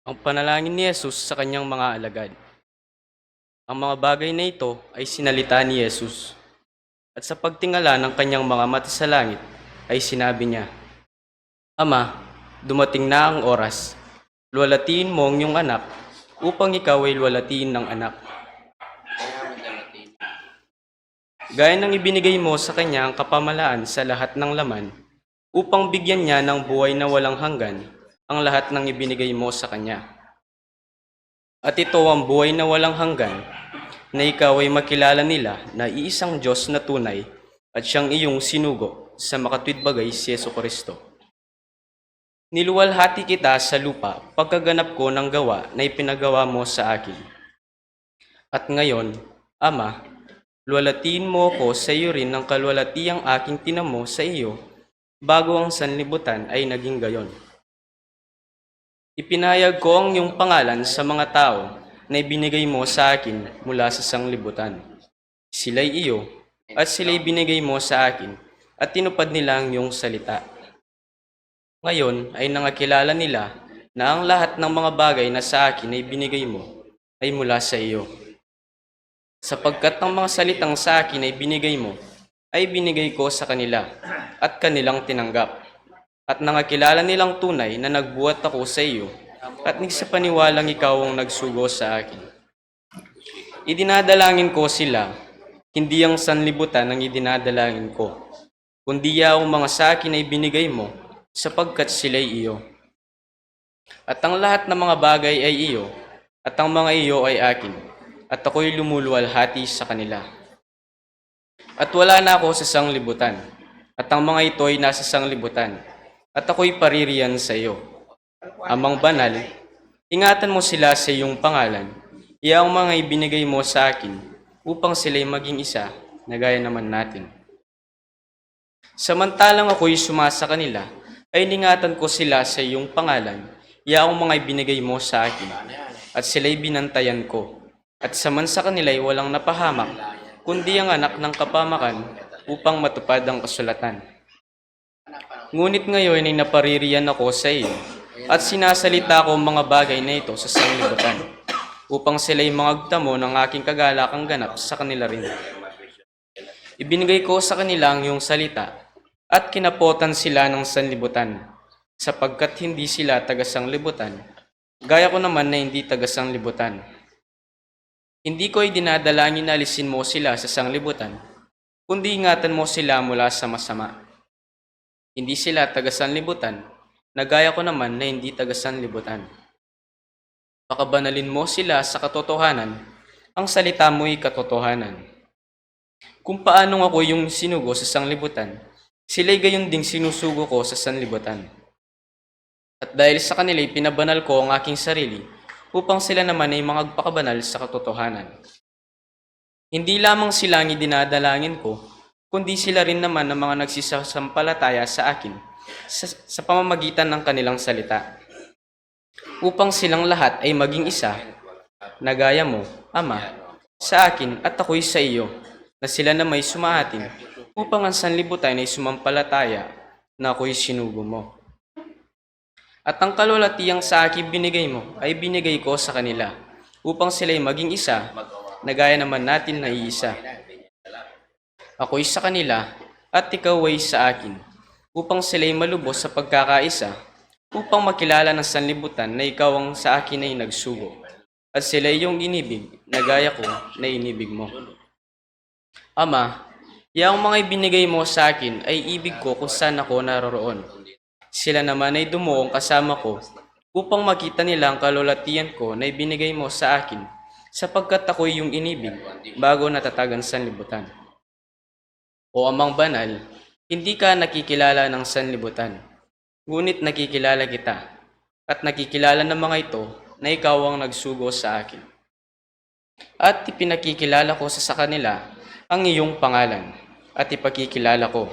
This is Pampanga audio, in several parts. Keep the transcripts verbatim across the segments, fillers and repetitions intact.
Ang panalangin ni Jesus sa kanyang mga alagad. Ang mga bagay na ito ay sinalita ni Jesus. At sa pagtingala ng kanyang mga mata sa langit, ay sinabi niya, "Ama, dumating na ang oras. Luwalhatiin mo ang iyong anak, upang ikaw ay luwalhatiin ng anak." Gaya ng ibinigay mo sa kanya ang kapamahalaan sa lahat ng laman, upang bigyan niya ng buhay na walang hanggan ang lahat ng ibinigay mo sa kanya. At ito ang buhay na walang hanggan, na ikaw ay makilala nila na iisang Diyos na tunay at siyang iyong sinugo sa makatuwid bagay, si Jesu Kristo. Niluwalhati kita sa lupa pagkaganap ko ng gawa na ipinagawa mo sa akin. At ngayon, Ama, luwalhatiin mo ko sa iyo rin ng kaluwalhatiang aking tinamo sa iyo bago ang sanlibutan ay naging gayon. Ipinahayag ko ang iyong pangalan sa mga tao na ibinigay mo sa akin mula sa sanlibutan. Sila'y iyo, at sila'y binigay mo sa akin, at tinupad nila ang iyong salita. Ngayon ay nangakilala nila na ang lahat ng mga bagay na sa akin ay binigay mo ay mula sa iyo. Sapagkat ang mga salitang sa akin ay binigay mo, ay binigay ko sa kanila, at kanilang tinanggap. At nangakilala nilang tunay na nagbuhat ako sa iyo, at nagsapaniwalang ikaw ang nagsugo sa akin. Idinadalangin ko sila, hindi ang sanlibutan ang idinadalangin ko, kundi yaong mga sa akin ay binigay mo, sapagkat sila'y iyo. At ang lahat ng mga bagay ay iyo, at ang mga iyo ay akin, at ako'y lumuluwalhati sa kanila. At wala na ako sa sanglibutan, at ang mga ito ay nasa sanglibutan, at ako'y paririyan sa iyo. Amang banal, ingatan mo sila sa iyong pangalan, yaong mga ibinigay mo sa akin, upang sila'y maging isa, na gaya naman natin. Samantalang ako'y sumasa kanila, ay iningatan ko sila sa iyong pangalan, yaong mga ibinigay mo sa akin, at sila'y binantayan ko. At saman sa kanila'y walang napahamak, kundi ang anak ng kapamakan, upang matupad ang kasulatan. Ngunit ngayon ay napaririyan ako sa iyo, at sinasalita ko ang mga bagay na ito sa sanglibutan, upang sila'y mangagtamo ng aking kagalakang ganap sa kanila rin. Ibinigay ko sa kanila ang iyong salita, at kinapotan sila ng sanlibutan, sapagkat hindi sila taga-sanglibutan, gaya ko naman na hindi taga-sanglibutan. Hindi ko idinadalangin na alisin mo sila sa sanglibutan, kundi ingatan mo sila mula sa masama. Hindi sila taga-sanlibutan, na gaya ko naman na hindi taga-sanlibutan. Pakabanalin mo sila sa katotohanan, ang salita mo'y katotohanan. Kung paanong ako yung sinugo sa sanglibutan, sila'y gayon ding sinusugo ko sa sanlibutan. At dahil sa kanila'y pinabanal ko ang aking sarili, upang sila naman ay mangagpakabanal sa katotohanan. Hindi lamang sila ang idinadalangin ko, kundi sila rin naman ang mga nagsisasampalataya sa akin sa, sa pamamagitan ng kanilang salita. Upang silang lahat ay maging isa, na gaya mo, Ama, sa akin at ako'y sa iyo, na sila na may sumaatin, upang ang sanlibutan ay sumampalataya na ako'y sinugo mo. At ang kalwalatiang sa akin binigay mo ay binigay ko sa kanila, upang sila'y maging isa, na gaya naman natin na iisa. Ako'y sa kanila, at ikaw ay sa akin, upang sila'y malubos sa pagkakaisa, upang makilala ng sanlibutan na ikaw ang sa akin ay nagsugo, at sila iyong inibig, na gaya ko na inibig mo. Ama, yaong mga ibinigay mo sa akin ay ibig ko kung saan ako naroroon. Sila naman ay dumuong kasama ko, upang makita nila ang kalwalatian ko na ibinigay mo sa akin, sapagkat ako'y iyong inibig, bago natatagan sanlibutan. O Amang Banal, hindi ka nakikilala ng sanlibutan, ngunit nakikilala kita, at nakikilala ng mga ito na ikaw ang nagsugo sa akin. At ipinakikilala ko sa, sa kanila ang iyong pangalan, at ipakikilala ko,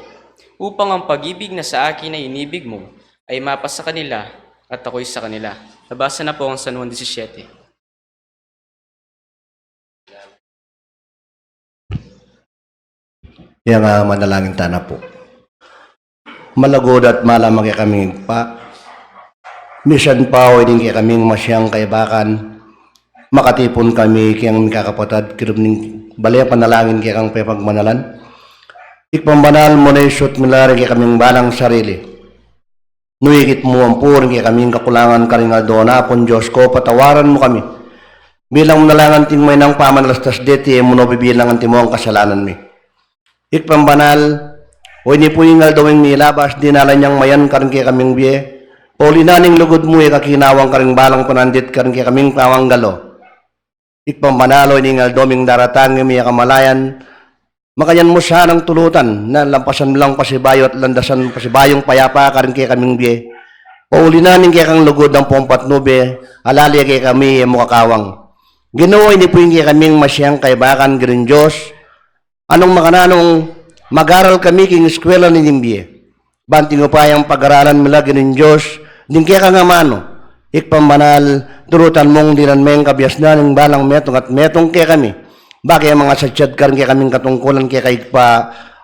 upang ang pag-ibig na sa akin ay inibig mo ay mapasa kanila at ako'y sa kanila. Nabasa na po ang San Juan disisiete. Yang, ah, manalangin tana po. Malagod at malamang kekami, Ibpa, Misan pa o ining kekaming masiang kaibakan, makatipun kami keng mikakapatad, kilub ning bale panalangin kekang pepagbanalan. Ikpang banal mu na isut mi la ring kekaming balang sarili. Nu ikit mu ampu ring kekaming kakulangan karing aldo na pun, Dios ko, patawaran mu kami. Bilang mu na la ngan ting mayanang pamanalastas deti, e mu no bibilang antimo ing kasalanan mi. Ikpang banal, o ini pu ing aldo ing milabas, dinalan yang mayan karing kekaming bie. Pauli na ning lugud mu, e ka kinawang karing balang panandit karing kekaming pamanggalo. Ikpang banal, o ining aldo ming daratang, e mi ya kamalayan, makanyan mu sanang tulutan, na lampasan mu lang pasibayu at landasan pasibayung payapa karing kekaming bie. Pauli na ning kekang lugud ampong patnube, alali ya kekami, e mu kakawang. Ginu, ini pu ing kekaming masiang kaibakan, Ginung Dios, anung makananung mag-aral kami king eskwela ning bie. Ban king upayang pag-aralan mi la, Ginung Dios, ding kekang amanu. Ikpang banal, tulutan mung dinan meng kabiasnan ning balang metung at metung kekami. Bake mangasadsad karing kekaming katungkulan keka Ibpa,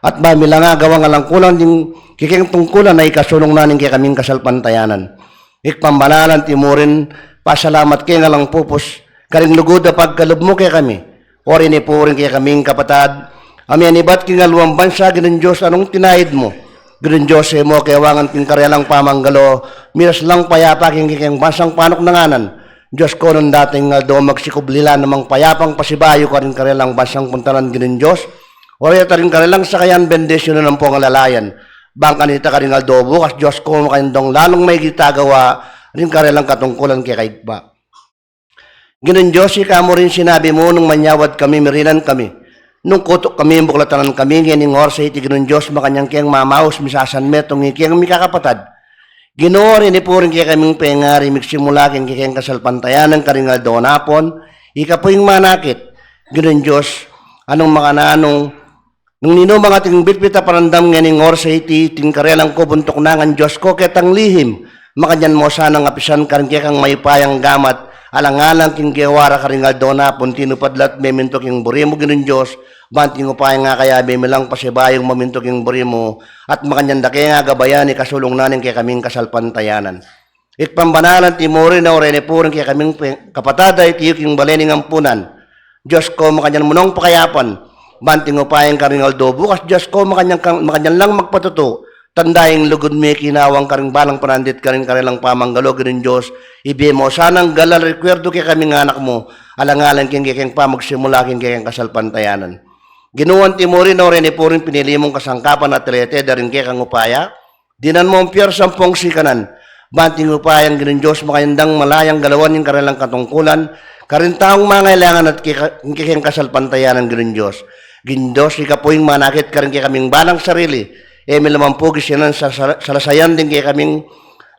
at ba mi la nga gawang alang kulang ding kekeng tungkulan a ikasulung na ning kekaming kasalpantayanan. Ikpang banal, anti mu rin pasalamat keng alang pupus karing lugud a pagkalub mu kekami. Ori ne pu ring kekaming kapatad a miyanibat king aliwang bansa, Ginung Dios, anung tinaid mu, Ginung Dios, e mu kewangan king karelang pamanggalo, miras lang payapa king kekeng bansang panuknanganan. Dios ko, nung dating aldo magsikub la namang payapang pasibayu karing karelang bansang puntanan, Ginung Dios, ori at karing karelang sakayan, bendisyunan ampong alalayan. Bang kanita karing aldo bukas, Dios ko, makanyan dang lalung maigit a gawa ring karelang katungkulan keka Ibpa. Ginung Dios, ika mu rin sinabi mu, nung manyawad kami, mirinan kami. Nung kutuk kami, buklatan kami, ngening oras a iti, Ginung Dios, makanyan keng mamaus, misasanmetung ikeng mikakapatad. Ginu, ori ne pu ring kekaming pengari, migsimula keng kekeng kasalpantayanan karing aldo na pun, ika pu ing manakit. Ginung Dios, anung makananung nung ninu mang ating bitbit a panandam ngening oras a iti, iting karelang kubung tuknangan, Dios ko, ketang lihim, makanyan mu sanang apisan karing kekang mayupayang gamat, alang-alang king gewa ra karing aldo na pun, tinupad la at memintu king buri mu, Ginung Dios, ban king upayang akayabe mi lang pasibayung mamintu king buri mu, at makanyan da keng agabayan ikasulung na ning kekaming kasalpantayanan. Ikpang banal, anti mu rin, ori ne pu ring kekaming pe-, kapatad a itiyu king bale ning ampunan. Dios ko, makanyan mu nong pakayapan ban king upayang karing aldo bukas, Dios ko, makanyan kang, makanyan lang magpatutu. Tanda ing lugud mi, kinawang karing balang panandit karing karelang pamanggalo, Ginung Dios, ibie mu sanang galal, rekuerdu kekaming anak mu, alang-alang king kekeng pamagsimula king kekeng kasalpantayanan. Ginu, anti mu rin, ori ne pu ring pinili mung kasangkapan a teleted da ring kekang upaya, dinan mu ing piyarsang pung sikanan. Ban king upayang, Ginung Dios, makanyan dang malayang galawan ing karelang katungkulan karing taung mangailangan at keka-, kekeng kasalpantayanan, Ginung Dios. Ginung Dios, ika pu ing manakit karing kekaming balang sarili. E mi la man pu gisinan sa, sa, salasayan ding kekaming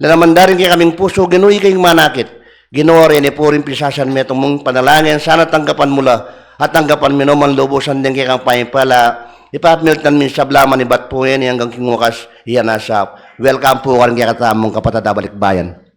lalaman da ring kekaming pusu, Ginu, ika ing manakit. Ginu, ori ne pu ring pisasanmetung mung panalangin, sana tanggapan mu la, at tanggapan mi no man lubusan ding kekang pamipala, ipamiltan mi sabla manibat pu ngeni anggang king wakas, iya na sa. Welcome pu karing kekatamung kapatad a balikbayan.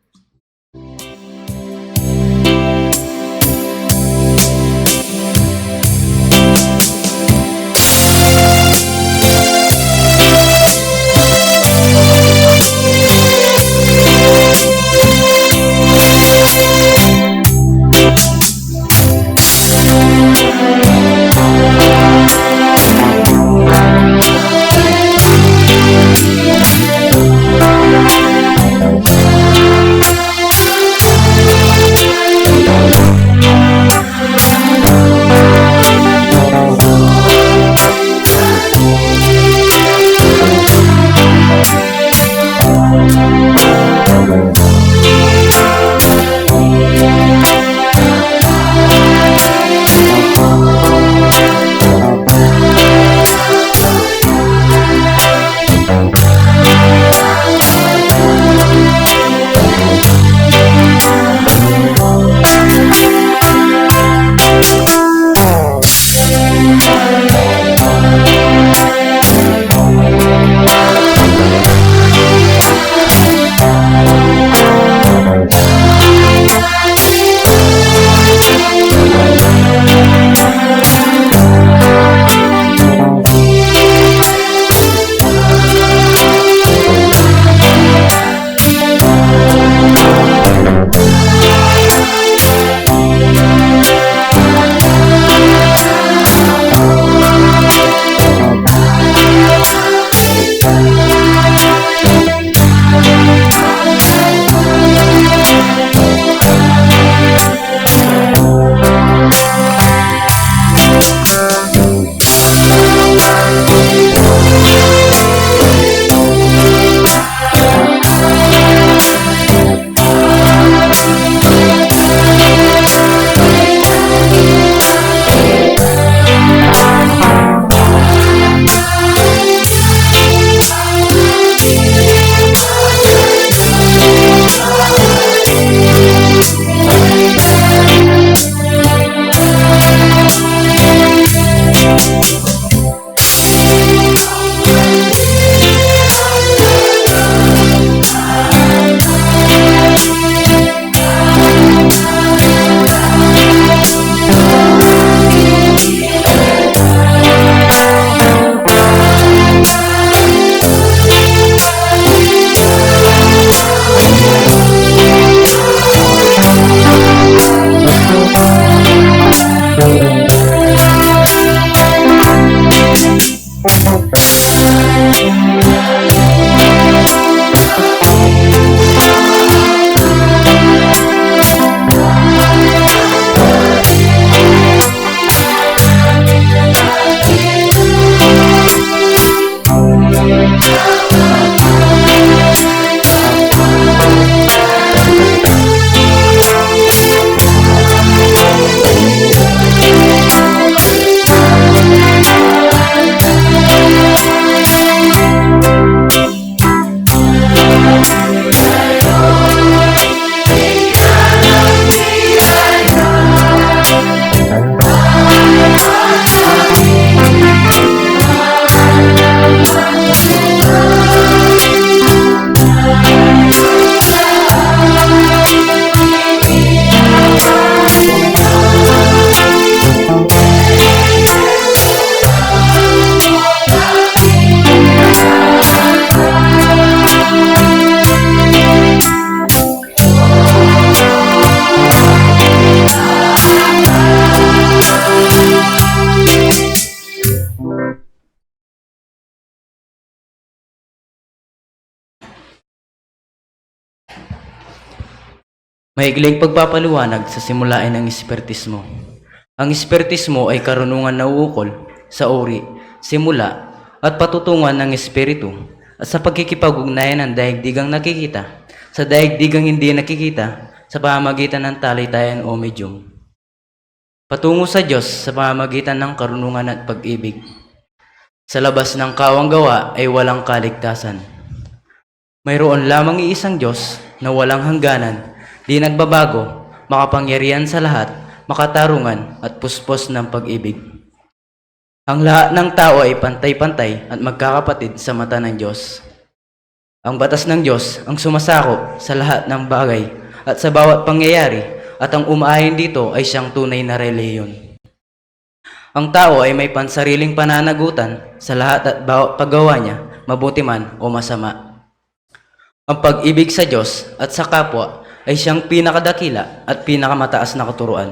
Maikling pagpapaliwanag sa simulain ng Espiritismo. Ang Espiritismo ay karunungan na uukol sa uri, simula, at patutunguhan ng Espiritu at sa pagkikipag-ugnayan ng daigdigang nakikita sa daigdigang hindi nakikita sa pamamagitan ng talitayan o medium. Patungo sa Diyos sa pamamagitan ng karunungan at pag-ibig. Sa labas ng kawang gawa ay walang kaligtasan. Mayroon lamang iisang Diyos na walang hangganan, di nagbabago, makapangyarihan sa lahat, makatarungan, at puspos ng pag-ibig. Ang lahat ng tao ay pantay-pantay at magkakapatid sa mata ng Diyos. Ang batas ng Diyos ang sumasakop sa lahat ng bagay at sa bawat pangyayari, at ang umaayon dito ay siyang tunay na relihiyon. Ang tao ay may pansariling pananagutan sa lahat at bawat paggawa niya, mabuti man o masama. Ang pag-ibig sa Diyos at sa kapwa ay siyang pinakadakila at pinakamataas na katuruan.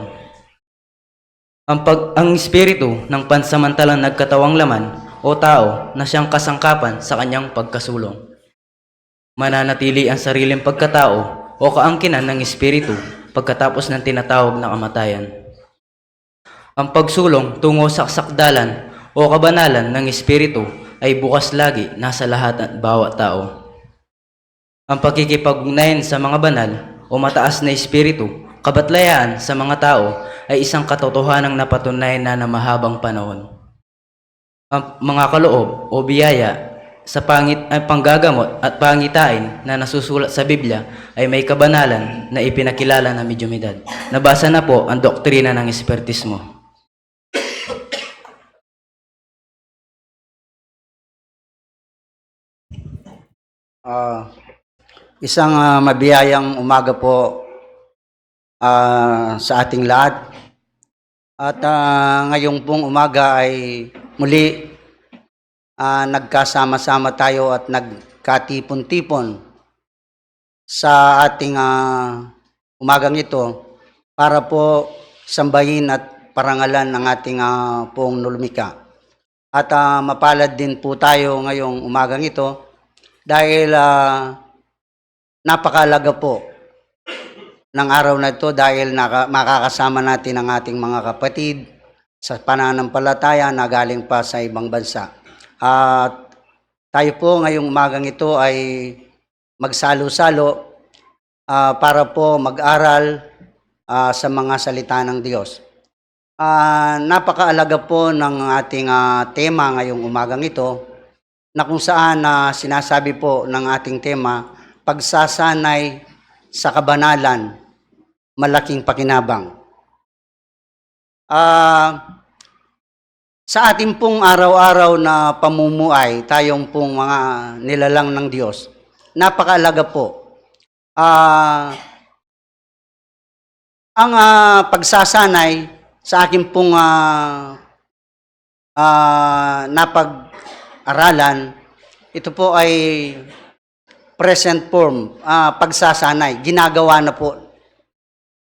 Ang pag-, ang espiritu ng pansamantalang nagkatawang laman o tao na siyang kasangkapan sa kanyang pagkasulong. Mananatili ang sariling pagkatao o kaangkinan ng espiritu pagkatapos ng tinatawag na kamatayan. Ang pagsulong tungo sa sakdalan o kabanalan ng espiritu ay bukas lagi nasa lahat at bawat tao. Ang pakikipag-ugnayan sa mga banal o mataas na espiritu, kabatlayaan sa mga tao ay isang katotohanang napatunayan na ng mahabang panahon. Ang mga kaloob o biyaya sa pangit-, ay panggagamot at pangitain na nasusulat sa Biblia ay may kabanalan na ipinakilala ng medyumidad. Nabasa na po ang doktrina ng espiritismo. Ah, isang, ah, mabiyayang umaga po, ah, sa ating lahat. At, ah, ngayong pong umaga ay muli, ah, nagkasama-sama tayo at nagkatipon-tipon sa ating, ah, umagang ito para po sambahin at parangalan ang ating, ah, Poong Lumikha. At, ah, mapalad din po tayo ngayong umagang ito dahil, ah, napakalaga po ng araw na ito dahil naka-, makakasama natin ang ating mga kapatid sa pananampalataya na galing pa sa ibang bansa. At tayo po ngayong umagang ito ay magsalo-salo, ah, para po mag-aral, ah, sa mga salita ng Diyos. Ah, napakaalaga po ng ating, ah, tema ngayong umagang ito, na kung saan na sinasabi po ng ating tema, pagsasanay sa kabanalan, malaking pakinabang. Ah, sa ating pong araw-araw na pamumuhay, tayong pong mga nilalang ng Diyos, napakaalaga po. Ah, ang, ah, pagsasanay sa akin pong, ah, ah, napag-aralan, ito po ay present form, ah, pagsasanay, ginagawa na po,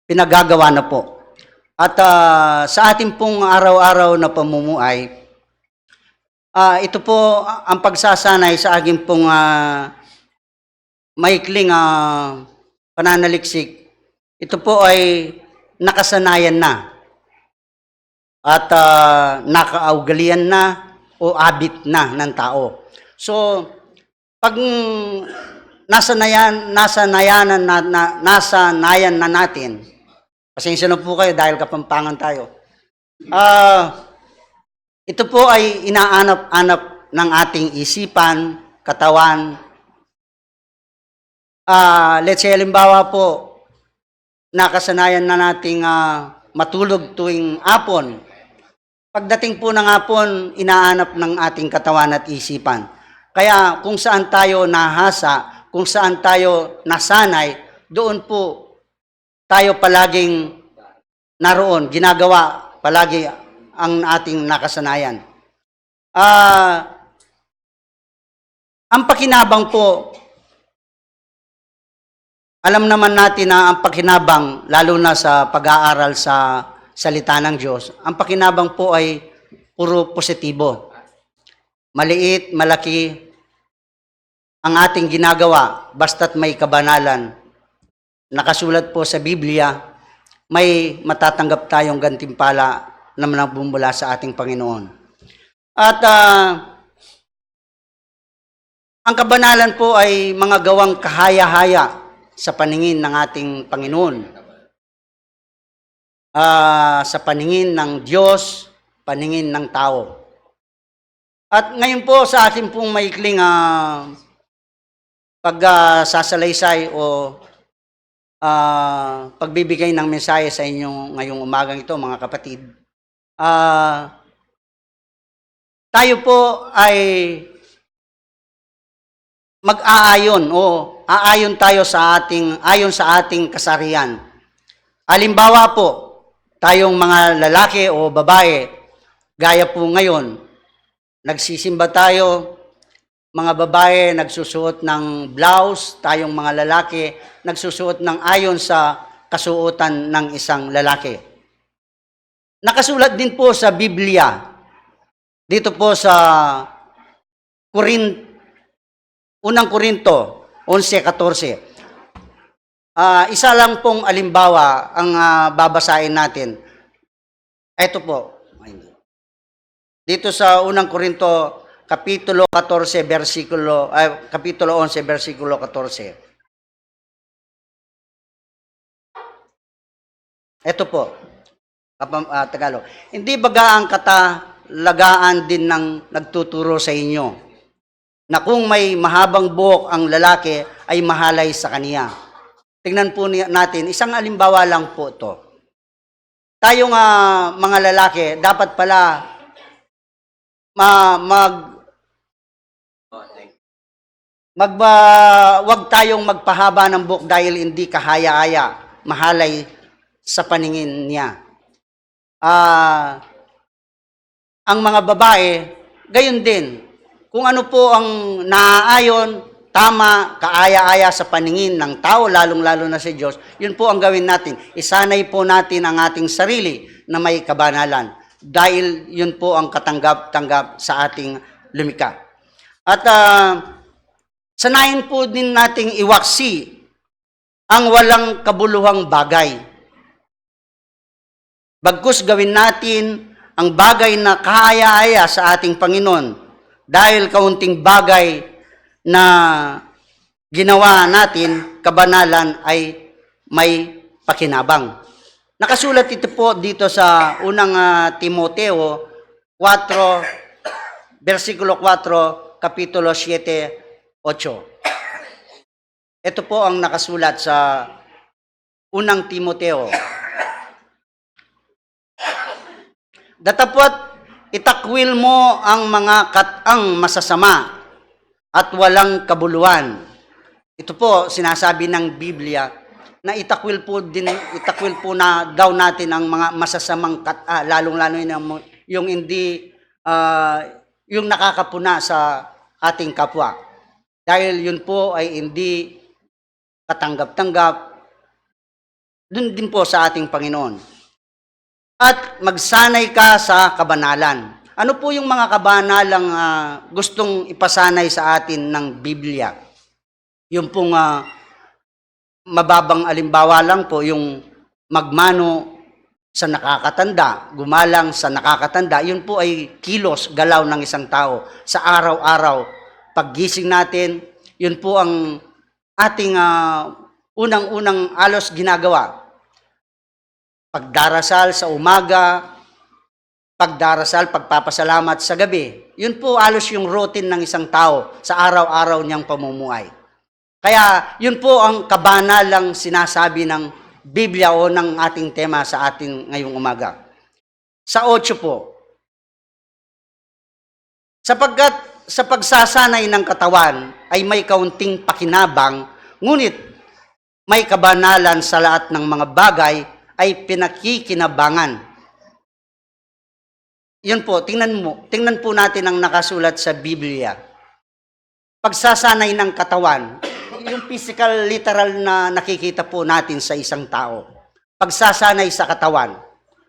pinagagawa na po. At, ah, sa atin pong araw-araw na pamumuhay, ah, ito po, ah, ang pagsasanay sa akin pong, ah, maikling, ah, pananaliksik, ito po ay nakasanayan na at, ah, nakaugalian na o habit na ng tao. So, pag, mm, nasanayan, nasanayan na, na, nasanayan na natin, pasensya na po kayo dahil Kapampangan tayo. Ah, ito po ay inaanap-anap ng ating isipan, katawan. Ah, let's say, halimbawa po, nakasanayan na nating, ah, matulog tuwing hapon. Pagdating po ng hapon, inaanap ng ating katawan at isipan. Kaya kung saan tayo nahasa, kung saan tayo nasanay, doon po tayo palaging naroon, ginagawa palagi ang ating nakasanayan. Ah, ang pakinabang po, alam naman natin na ang pakinabang, lalo na sa pag-aaral sa salita ng Diyos, ang pakinabang po ay puro positibo. Maliit, malaki, ang ating ginagawa, basta't may kabanalan, nakasulat po sa Biblia, may matatanggap tayong gantimpala na namumula sa ating Panginoon. At, ah, ang kabanalan po ay mga gawang kahaya-haya sa paningin ng ating Panginoon, ah, sa paningin ng Diyos, paningin ng tao. At ngayon po, sa atin pong maikling, ah, pag, ah, sasalaysay o, ah, pagbibigay ng mensahe sa inyo ngayong umagang ito, mga kapatid, ah, tayo po ay mag-aayon o aayon tayo sa ating, ayon sa ating kasarian. Halimbawa po, tayong mga lalaki o babae, gaya po ngayon, nagsisimba tayo, mga babae nagsusuot ng blouse, tayong mga lalaki nagsusuot ng ayon sa kasuotan ng isang lalaki. Nakasulat din po sa Biblia, dito po sa Corin-, unang Korinto onse katorse. Ah, isa lang pong alimbawa ang, ah, babasahin natin. Ito po. Dito sa unang Korinto, kapitulo katorse, bersikulo, ay, kapitulo onse, bersikulo katorse. Ito po, kapam-, ah, Tagalog. Hindi baga ang katalagaan din ng nagtuturo sa inyo na kung may mahabang buhok ang lalaki ay mahalay sa kaniya? Tingnan po ni-, natin, isang alimbawa lang po to. Tayong, ah, mga lalaki, dapat pala ma-, mag-, magba-, wag tayong magpahaba ng buhok dahil hindi kahaya-haya, mahalay sa paningin niya. Ah, ang mga babae, gayon din. Kung ano po ang naaayon, tama, kaaya-aya sa paningin ng tao, lalong-lalo na sa Diyos, yun po ang gawin natin. Isanay po natin ang ating sarili na may kabanalan. Dahil yun po ang katanggap-tanggap sa ating lumikha. At, ah, sanayin po din nating iwaksi ang walang kabuluhang bagay. Bagkus gawin natin ang bagay na kaaya-aya sa ating Panginoon, dahil kaunting bagay na ginawa natin, kabanalan ay may pakinabang. Nakasulat ito po dito sa unang, ah, Timoteo kwatro, bersikulo kwatro, kapitulo siyete, otso. Ito po ang nakasulat sa unang Timoteo. Datapwat itakwil mo ang mga katang masasama at walang kabuluan. Ito po, sinasabi ng Biblia na itakwil po din, itakwil po na daw natin ang mga masasamang kat-, ah, lalong-lalo na yung, yung hindi, ah, yung nakakapuna sa ating kapwa. Dahil yun po ay hindi katanggap-tanggap dun din po sa ating Panginoon. at magsanay ka sa kabanalan. Ano po yung mga kabanalang, ah, gustong ipasanay sa atin ng Biblia? Yung pong, ah, mababang alimbawa lang po, yung magmano sa nakakatanda, gumalang sa nakakatanda, yun po ay kilos, galaw ng isang tao sa araw-araw. Paggising natin, yun po ang ating, ah, unang-unang alos ginagawa. Pagdarasal sa umaga, pagdarasal, pagpapasalamat sa gabi. Yun po alos yung routine ng isang tao sa araw-araw niyang pamumuhay. Kaya yun po ang kabanalang sinasabi ng Biblia o ng ating tema sa atin ngayong umaga. Sa otso po, sapagkat sa pagsasanay ng katawan ay may kaunting pakinabang, ngunit may kabanalan sa lahat ng mga bagay ay pinakikinabangan. Yun po, tingnan mo, tingnan po natin ang nakasulat sa Biblia. Pagsasanay ng katawan, yung physical, literal na nakikita po natin sa isang tao. Pagsasanay sa katawan,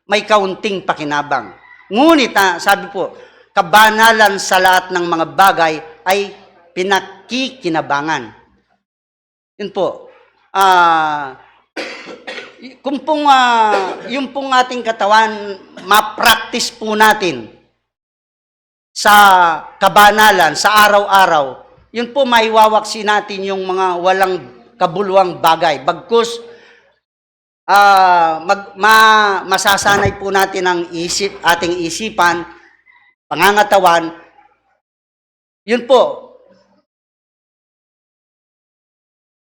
may kaunting pakinabang. Ngunit, ah, sabi po, kabanalan sa lahat ng mga bagay ay pinakikinabangan. Yun po. Ah, kung pong, ah, yung pong ating katawan, ma-practice po natin sa kabanalan, sa araw-araw, yun po, maiwawaksi natin yung mga walang kabuluhang bagay. Bagkus, ah, mag-, ma-, masasanay po natin ang isip, ating isipan, pangangatawan, yun po,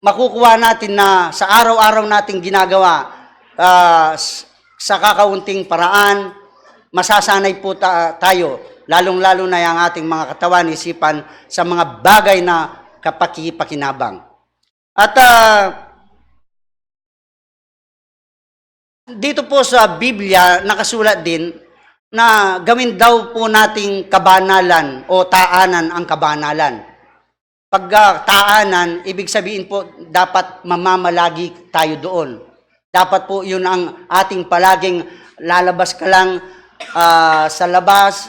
makukuha natin na sa araw-araw nating ginagawa, ah, s-, sa kakaunting paraan, masasanay po ta-, tayo, lalong-lalo na yung ating mga katawan, isipan, sa mga bagay na kapakipakinabang. At, ah, dito po sa Biblia, nakasulat din na gawin daw po nating kabanalan o taanan ang kabanalan. Pag, ah, taanan, ibig sabihin po, dapat mamamalagi tayo doon. Dapat po yun ang ating palaging lalabas ka lang, ah, sa labas,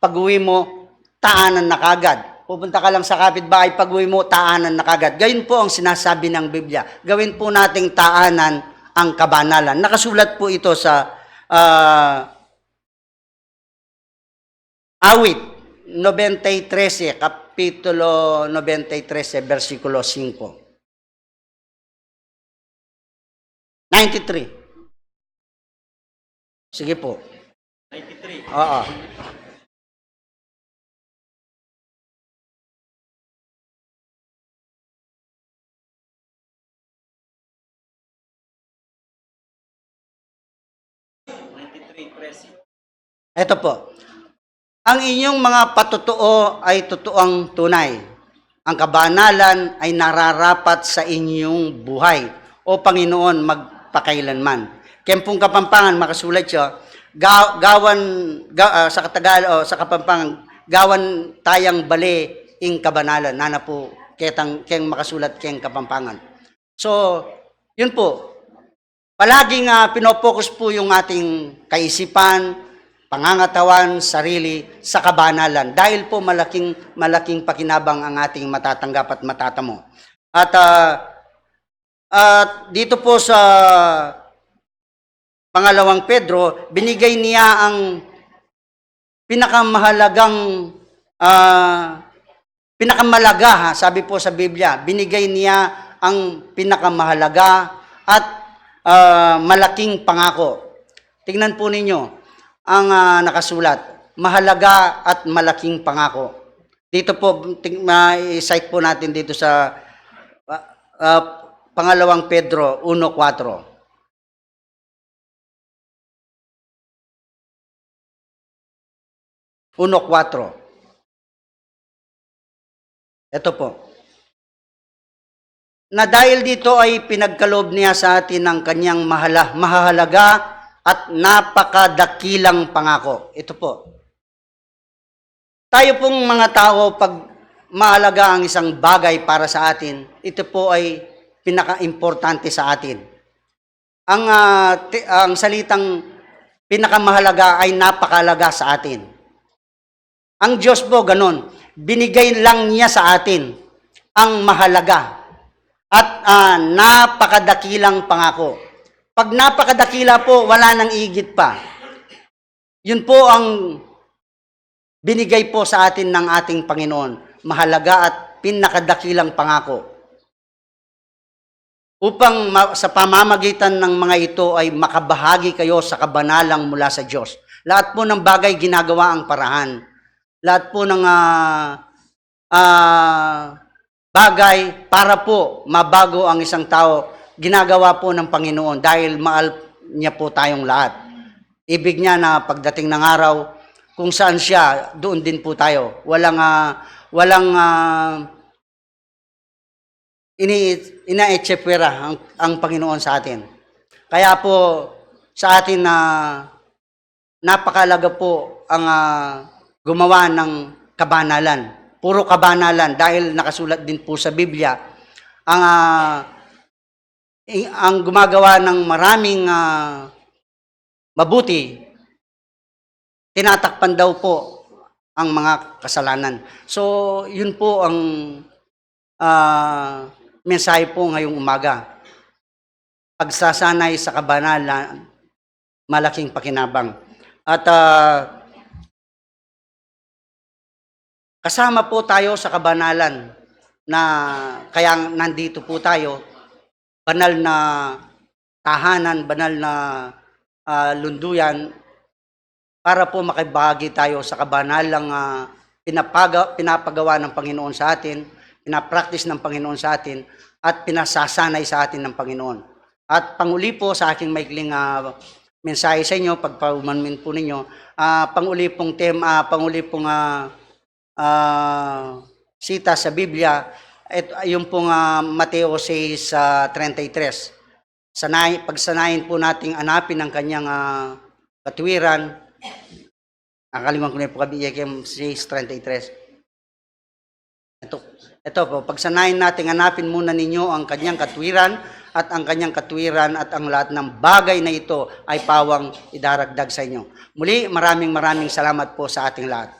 pag-uwi mo, taanan na kagad. Pupunta ka lang sa kapitbahay, pag-uwi mo, taanan na kagad. Gayon po ang sinasabi ng Biblia. Gawin po nating taanan ang kabanalan. Nakasulat po ito sa, ah, Awit, nobenta y trese, Kapitulo nobenta y trese, bersikulo singko. Ninety-three. Sige po. Ninety-three. Oo. Ninety-three, trese. Ito po. Ang inyong mga patutuo ay totoong tunay. Ang kabanalan ay nararapat sa inyong buhay, O Panginoon, magpakailanman. Keng pung Kapampangan, makasulat siya, ga-, gawan, ga-, ah, sa Katagal-, o sa Kapampangan, gawan tayang bale ing kabanalan. Nana po, ketang, keng makasulat keng Kapampangan. So, yun po. Palaging, ah, pinopokus po yung ating kaisipan, pangangatawan, sarili sa kabanalan. Dahil po malaking, malaking pakinabang ang ating matatanggap at matatamo. At, ah, at dito po sa pangalawang Pedro, binigay niya ang pinakamahalagang, ah, pinakamalaga, ha, sabi po sa Biblia, binigay niya ang pinakamahalaga at, ah, malaking pangako. Tingnan po ninyo ang, ah, nakasulat, mahalaga at malaking pangako. Dito po, ting-, ma-, i-cite po natin dito sa, ah, ah, pangalawang Pedro uno kuwatro. Uno kuwatro. Ito po. Na dahil dito ay pinagkaloob niya sa atin ang kanyang mahala-, mahahalaga at napakadakilang pangako. Ito po. Tayo pong mga tao, pag mahalaga ang isang bagay para sa atin, ito po ay pinakaimportante sa atin. Ang, ah, ti-, ang salitang pinakamahalaga ay napakalaga sa atin. Ang Diyos po, ganun. Binigay lang niya sa atin ang mahalaga. At, ah, napakadakilang pangako. Pag napakadakila po, wala nang igit pa. Yun po ang binigay po sa atin ng ating Panginoon. Mahalaga at pinakadakilang pangako. Upang ma-, sa pamamagitan ng mga ito ay makabahagi kayo sa kabanalang mula sa Diyos. Lahat po ng bagay ginagawa ang paraan. Lahat po ng, ah, ah, bagay para po mabago ang isang tao, ginagawa po ng Panginoon dahil mahal niya po tayong lahat. Ibig niya na pagdating ng araw, kung saan siya, doon din po tayo. Walang, ah, walang, ah, ini-, inaetsepwera ang, ang Panginoon sa atin. Kaya po, sa atin na napakalaga po ang, ah, gumawa ng kabanalan. Puro kabanalan dahil nakasulat din po sa Biblia. Ang, ah, i-, ang gumagawa ng maraming, ah, mabuti, tinatakpan daw po ang mga kasalanan. So, yun po ang, ah, mensahe po ngayong umaga. Pagsasanay sa kabanalan, malaking pakinabang. At, ah, kasama po tayo sa kabanalan na kaya nandito po tayo, banal na tahanan, banal na, ah, lunduyan, para po makibahagi tayo sa kabanalang, ah, pinapaga-, pinapagawa ng Panginoon sa atin, pinapractice ng Panginoon sa atin, at pinasasanay sa atin ng Panginoon. At panguli po sa aking maikling, ah, mensahe sa inyo, pagpaumanmin po ninyo, ah, panguli pong tem-, ah, panguli pong, ah, ah, sita sa Biblia, et-, yung pong, ah, Mateo six, ah, treinta y tres. Sanay-, pagsanayin po nating anapin ang kanyang, ah, katwiran. Nakalimutan ko na yung pagkabi-, six treinta y tres. Ito, ito po, pagsanayin nating hanapin muna ninyo ang kanyang katwiran, at ang kanyang katwiran at ang lahat ng bagay na ito ay pawang idaragdag sa inyo. Muli, maraming, maraming salamat po sa ating lahat.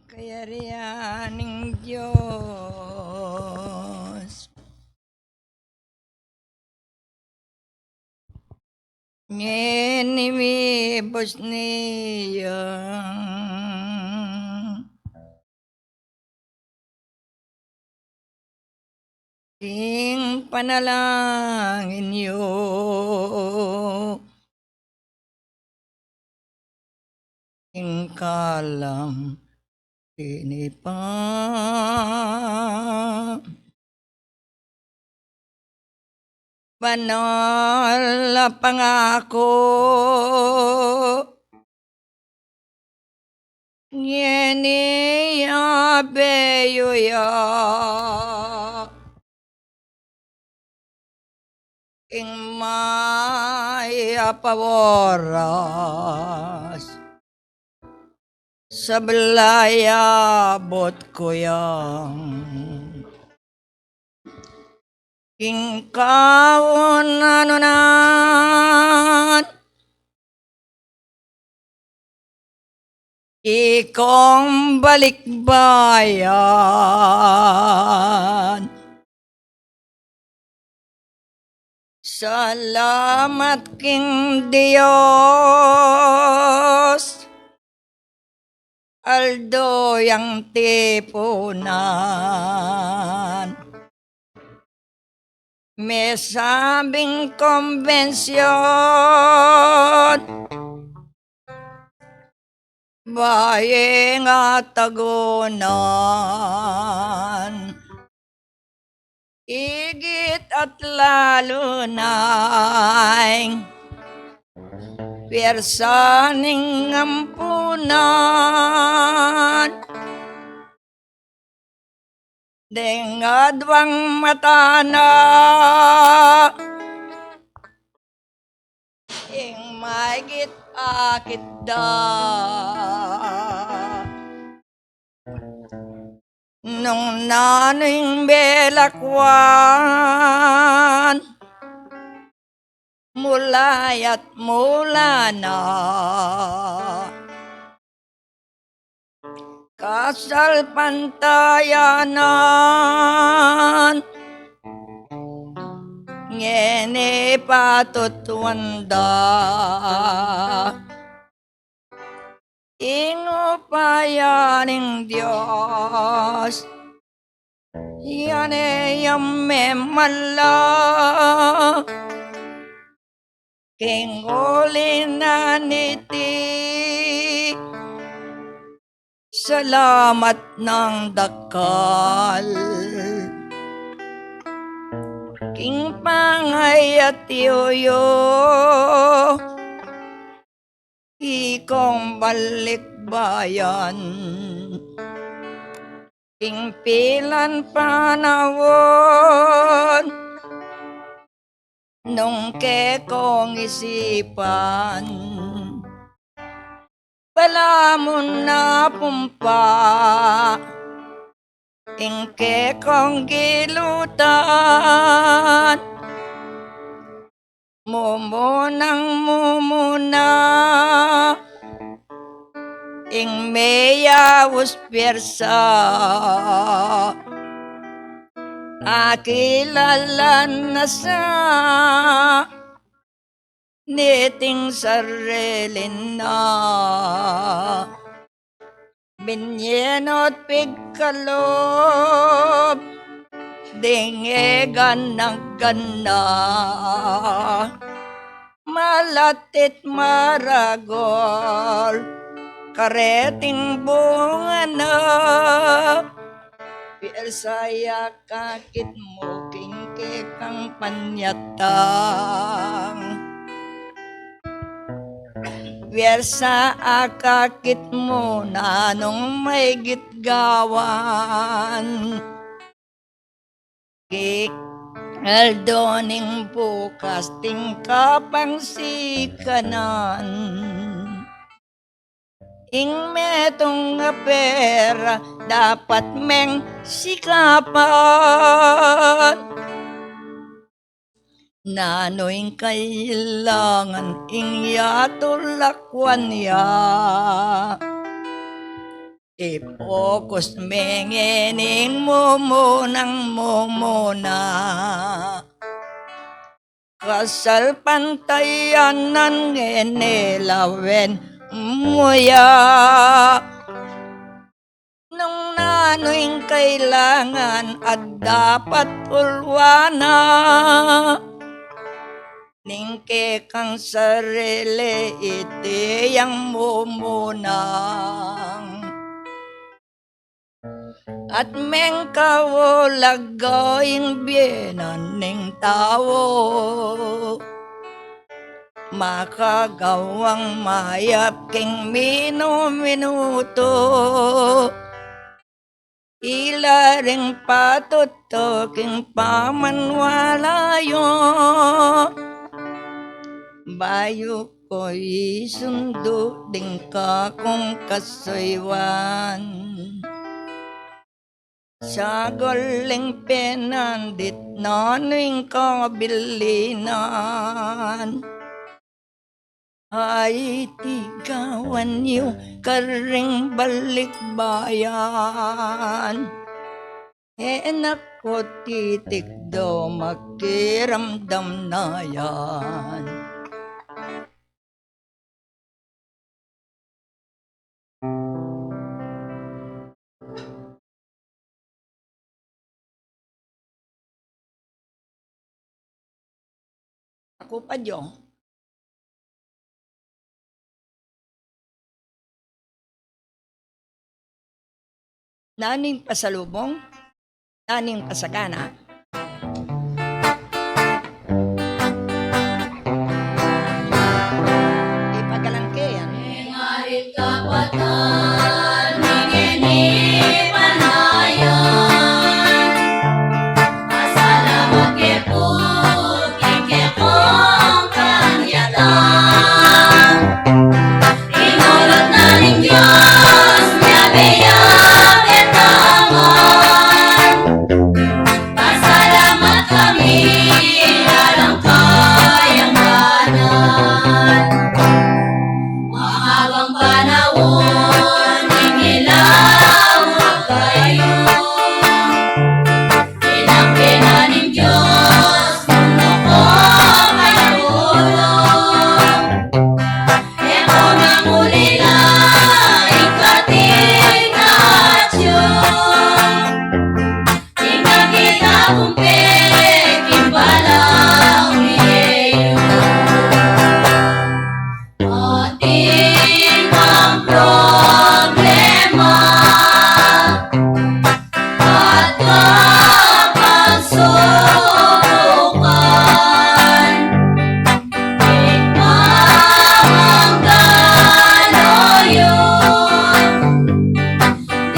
Kayarian ning Dios. Ngeni mibus niya ing panalangin yu. Ing kalam tinipa banal a pangaku. Ngeni abe yu ya ing mayap a oras. Sabla ya abut ku yang ing kaunanan, ikong balikbayan. Salamat king Dios, aldo yang tipunan. Mesabing kombensyon, bayi nga tagunan. Igit at lalu na ing pwersa ning ampunan. Deng adwang mata na ing maigit akit da. Nung nanu ing belakwan, mula ya't mula na. Kasalpantayanan, ngeni patutuan da ing upaya ning Dios. Yan e yang memala king uli na niti. Salamat nang dakal king pangayat yu, ikong balikbayan. Ing pilan panaun, nung kekong isipan, balamu na pumpa ing kekong gilutan. Mumunang mumuna ing meyaus pwersa, akilala na sa niting sarili na. Binye nu't pigkalub ding e gana-gana, malati't maragul kareting bunga na. Pwersa ya kakit mu king kekang panyatang. Piersa akakit mu nanung maygit gawan. Keng aldo ning bukas, atin ka pang sikanan. Ing metung a pera dapat meng sikapan. Nanu ing kailangan, ing yatulakwan ya. I-focus me ngening mumunang mumuna. Kasalpantayanan ngeni lawen mu ya. Nung nanu ing kailangan at dapat ulwana, ning kekang sarili iti yang mumunang. At mengkaulaga ing bie na ning tau, makagawang mayap keng minu-minutu. Ila ring patut to keng pamaniwala yu, bayu ko isundu ding kakung kasuyuan. Sagul ling penandit nanu ing kabilinan. Ay, tigawan yu karing balikbayan. E na ku titikdo, makiramdam na yan. Aku pa, Jong. Nanu ing pasalubung? Nanu ing pasagana? Ipagalang ke yan. Ing arit kapatad, ning ini panayan. Pasalamat ke pu, king kekong kanyatan. Inurut na ning Dios, miyabe-yabe taman. Pasalamat kami, alang kayang ganan. Mahabang panaun, ing ilaw a kayu. Inampe na ning Dios, nung nukarin a ulo. E ko mangulila, ing kating atyu. Ing nakita kung peking balang miyeyu. Atin mang problema at kapagsubukan. Ikmang angga na yu,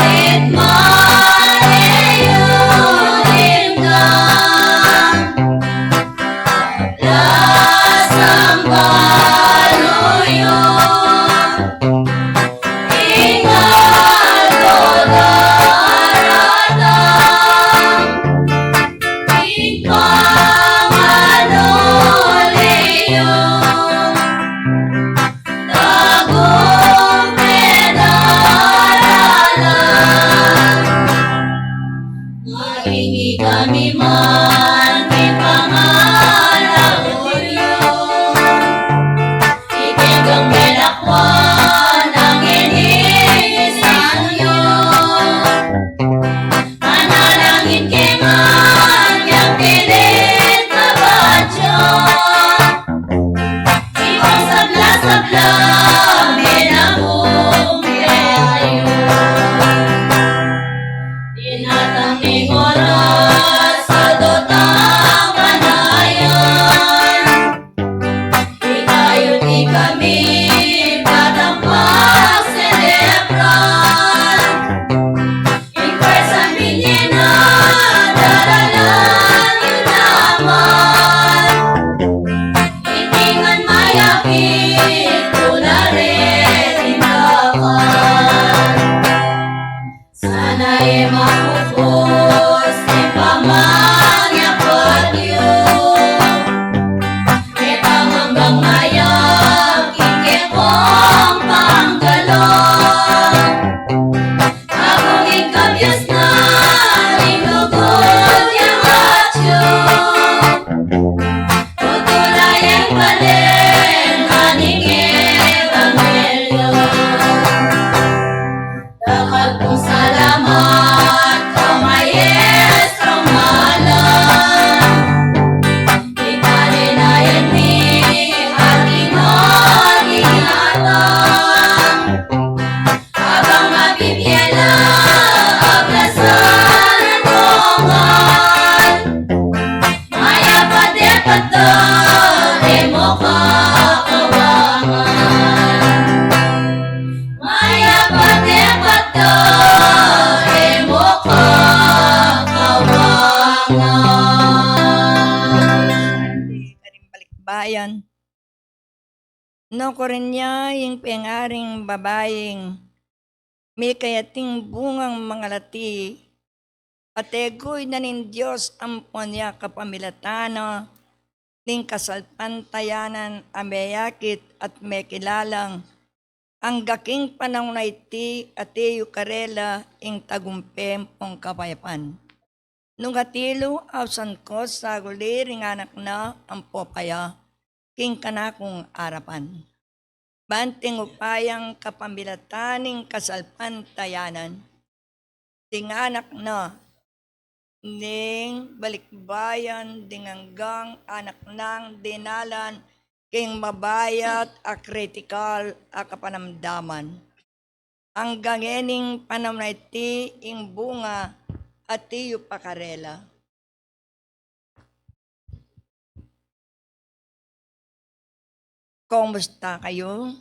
ikmang e yu dimdam. Lasang balu yu, ing aldo daratang, ing pamanuli yu, tagumpay daralan. Maging ikami man king pangalaun yu, ikeng melakwan a ngeni sang yu. Manalangin ke man yang pilit na badya. Ipang sabla-sabla, menabung kayu. Dinatang ning oras, sa dutang panayan. Ikayuti kami, Nukarin ya ing pengaring babaing mikayating bungang mangalati, ateguy na ning Dios ampon ya kapamilatan na ning kasalpantayanan a meyakit at mekilalang angga king panaun a iti, ati yu karela ing tagumpe ampong kapayapan. Nung atilu, ausan ko saguli ring anak na ampo paya king kanakung arapan. Banting upayang kapamilatan ning kasalpantayanan, ding anak na ning balikbayan, ding anggang anak nang dinalan king mabayat a kritikal a kapanamdaman. Angga ngening panaun a iti ing bunga ati yu pa karela. Kumusta kayu?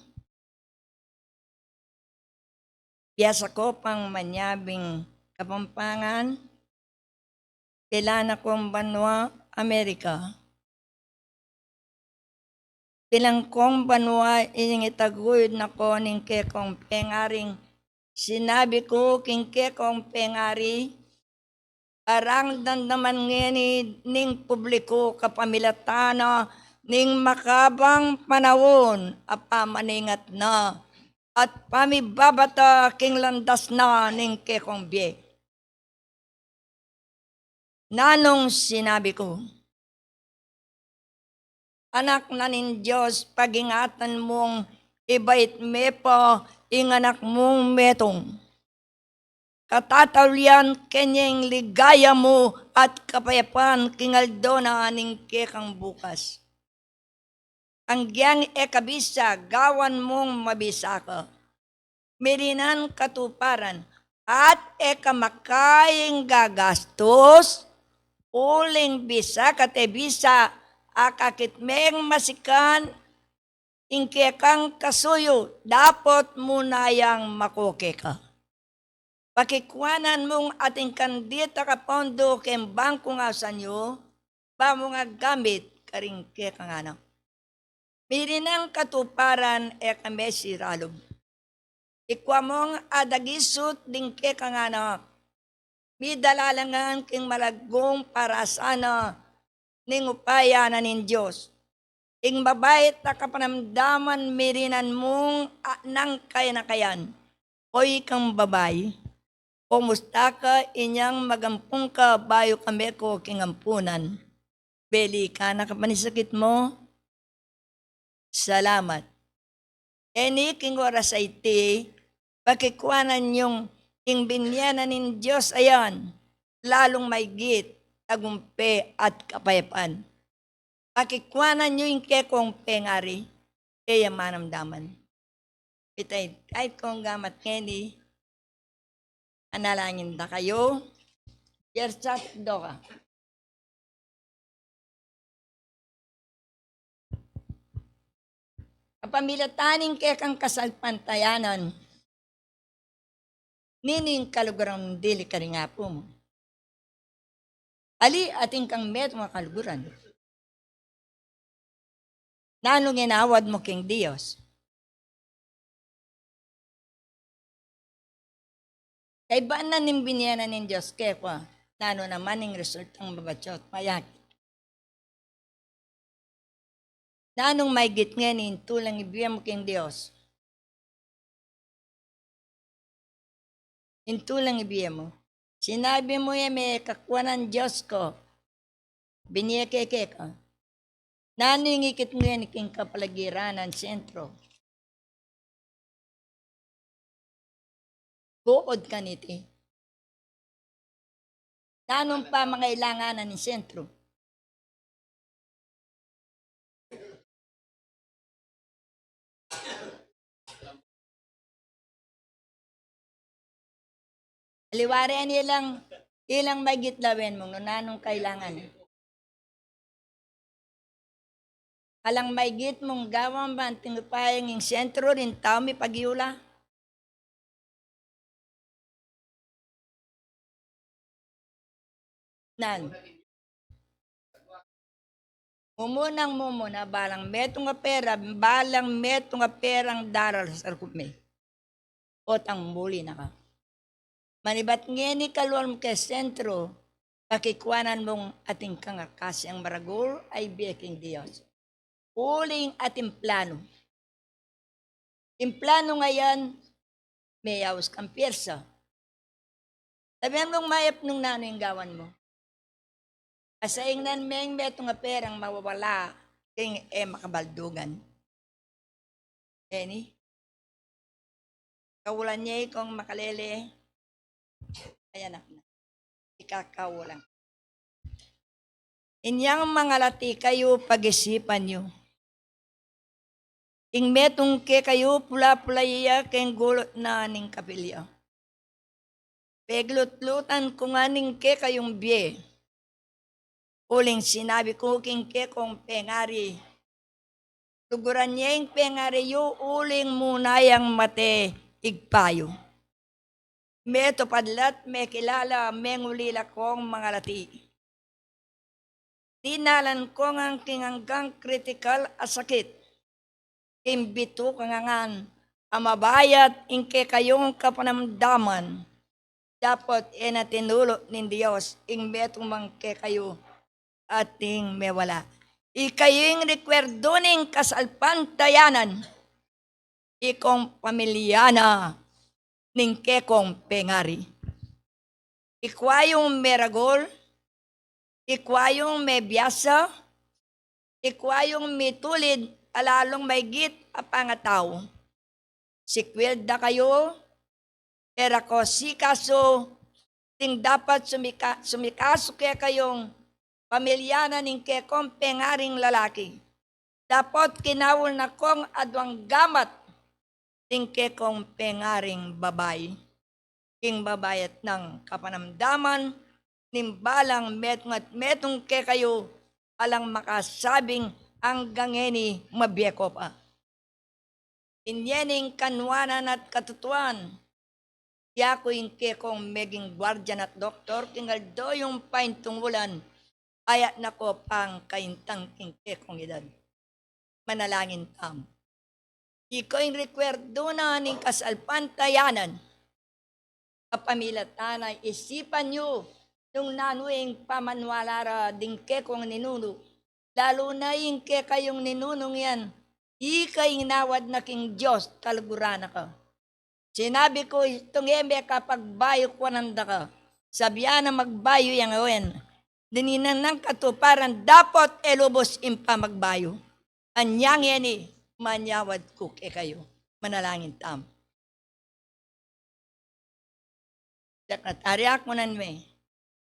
Biasa ko pang manyabing Kapampangan, pilan akong banua Amerika. Pilan kong banua ining itaguyud na ko ning kekong pengaring sinabi ku king kekong pengari, parang damdaman ngeni ning publiku kapamilatan na ning makabang panaun a pamaningat na at pamibabata king landas na ning kekong bie. Nanung sinabi ku, Anak na ning Dios, pagingatan mung ibait me pa ing anak mung metung. Katataulian keni ing ligaya mu at kapayapan king aldo na ning kekang bukas. Anggiang e ka bisa, gawan mung mabisa ka. Mirinan katuparan at e ka makaing gagastus, uling bisa ka te bisa, akakit meng masikan ing kekang kasuyu, dapot mu na yang makoke ka. Pakikuanan mung atin kandita ka pondo keng bangkung ausan yu, ba mung agamit karing kekang anak. Mirinan katuparan e ka mesiralub. Ikua mung adagisut ding kekang anak. Midalalangan king malagung parasana ning upaya na ning Dios. Ing mabait a kapanamdaman mirinan mung a nang kayanakayan. O ikang babai, kumusta ka inyang magampun ka bayu ka meko king ampunan? Beli ka na ka pa ning sakit mu? Salamat. Eni king oras a iti, pakikuanan yung ing binie na ning Dios a yan, lalung maigit, tagumpe at kapayapan. Pakikuanan yu ing kekong pengari, e ya manamdaman. Ita, ita kong gamat ngeni, analangin da kayu. Yersat doka. Kapamilatan ning kekang kasalpantayanan, ninu ing kaluguran mung dili karing Apu mu? Ali atin kang metung a kaluguran. Nanung inawad mu king Dios? Kaibat na ning binie na ning Dios kekwa, nanu naman ing resultang mabatyu at mayakit? Nanung maigit ngeni ing tulang ibie mu king Dios? Ing tulang ibie mu. Sinabi mu ya me kakuanan Dios ku, binie ke keka. Nanu ing ikit mu ngeni king kapaligiran nang sentro? Bukod kaniti, nanung pamangailangan na ning sentro? Aliwa rin, ilang, ilang maigit lawen mung nanu ing kailangan. Alang maigit mung gawan ban tinupayang ing sentro ring tau mipagiula? Nan. Mumunang mumuna, balang metung a pera, balang metung a perang daral sa sarkup mi. Potang muli na ka. Manibat ngeni, kalual mu ke sentro, pakikuanan mung atin kang akasiang maragul a ibie king Dios. Uling atin planu. Ing planu ngeni, meyaus kang pyersa. Sabian mung mayap nung nanu ing gawan mu. Asaingnan meng metung a perang mawawala king e makabaldugan. Eni, kaulan ye kung makalele, ayan na. Ikakaulan. Inyang mangalati kayu, pag-isipan yu. Ing metung kekayu, pula-pula ya keng gulut na ning kapilya. Peglutlutan ku ngan ing kekayung bie. Uling sinabi ku king kekong pengari, luguran ye ing pengari yu, uling muna yang mate Ibpa yu. Metupad la't mekilala, menguli la kong mangalati. Dinalan ko ngan king anggang kritikal a sakit. King bituka ngan a mabayat ing kekayung kapanamdaman. Dapot e na tinulu ning Dios ing metung mang kekayu ating mewala. Ikayu ing rekuerdu ning kasalpantayanan. Ikong pamilya na ning kekong pengari. Ikwa yung meragul, ikwa yung mebiasa, ikwa yung mitulid a lalung maigit a pangatau. Sikwil da kayu, e ra ko sikasu, ding dapat sumika-, sumikasu kekayung pamilya na ning kekong pengaring lalaki. Dapot kinaul na kong aduang gamat ding kekong pengaring babai. King babayat nang kapanamdaman ning balang metung at metung kekayu, alang makasabing anggang ngeni mabie ko pa. Inya ning kanuanan at katutuan, yaku ing kekong meging guardian at doktor king aldo yung paintungulan, ayat na ko pang kaintang king kekong edad. Manalangin tamu. Ikayu ing rekuerdu na ning kasalpantayanan. Kapamilatan na, isipan yu nung nanu ing pamaniwala ra ding kekong ninunu. Lalu na ing kekayung ninunung yan, ika ing nawad na king Dios, taluguran na ka. Sinabi ku, itung e mekapagbayu kuanan da ka. Sabian na magbayu yang awen. Dininan nang katuparan, dapot e lubus ing pamagbayu. Anyang ngeni, manyawad ku kekayu. Manalangin tamu. Sekretarya, kunan me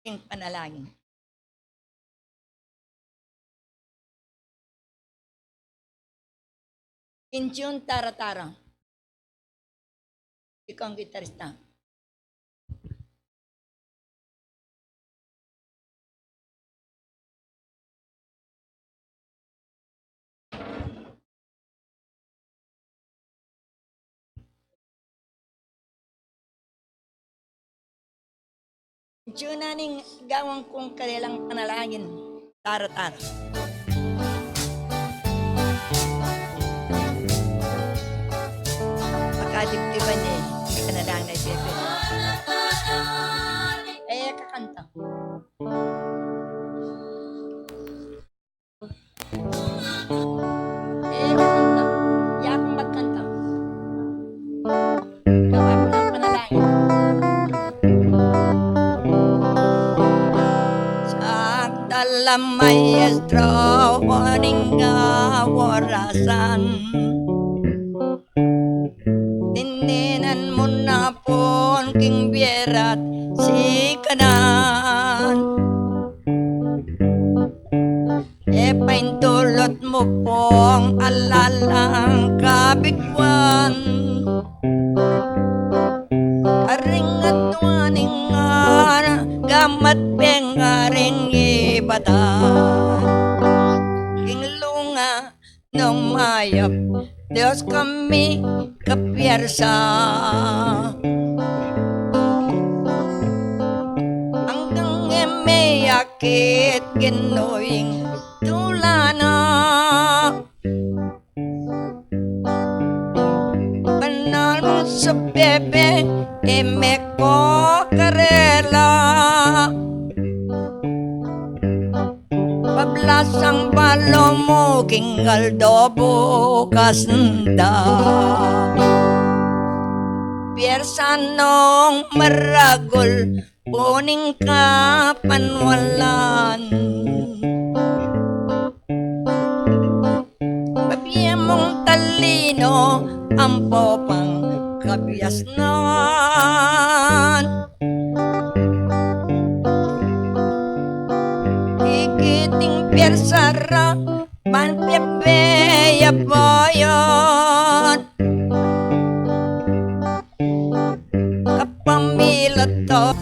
ing panalangin. Ing tune Tara-tara. Ikong gitarista. Ing tune ning gawan kung kalelang panalangin, Tara-tara. Pakadibdiban ne, ing panalangin a ibebe. E, kakanta. E, kakanta. Yaku magkanta. Gawa ku ng panalangin. Sa dala maestro, o ning orasan. Tininan mu na pun king bie ra't sikanan. E paintulut mu pung alalang kabiguan. Karing aduan ning gamat pengaring ibatan. King lunga nung mayap, Dios kami kapyersa. Anggang e meyakit, Ginu, ing Tula na banal mung subebe, e me ko karela. Pablasang balo mu king aldo bukas da. Piersa nong maragul puning kapanwalan. Pabie mung talino ampo pang kabiasnan. Ikiting piersa ra ban pepe ya boyot. Kapamilatan.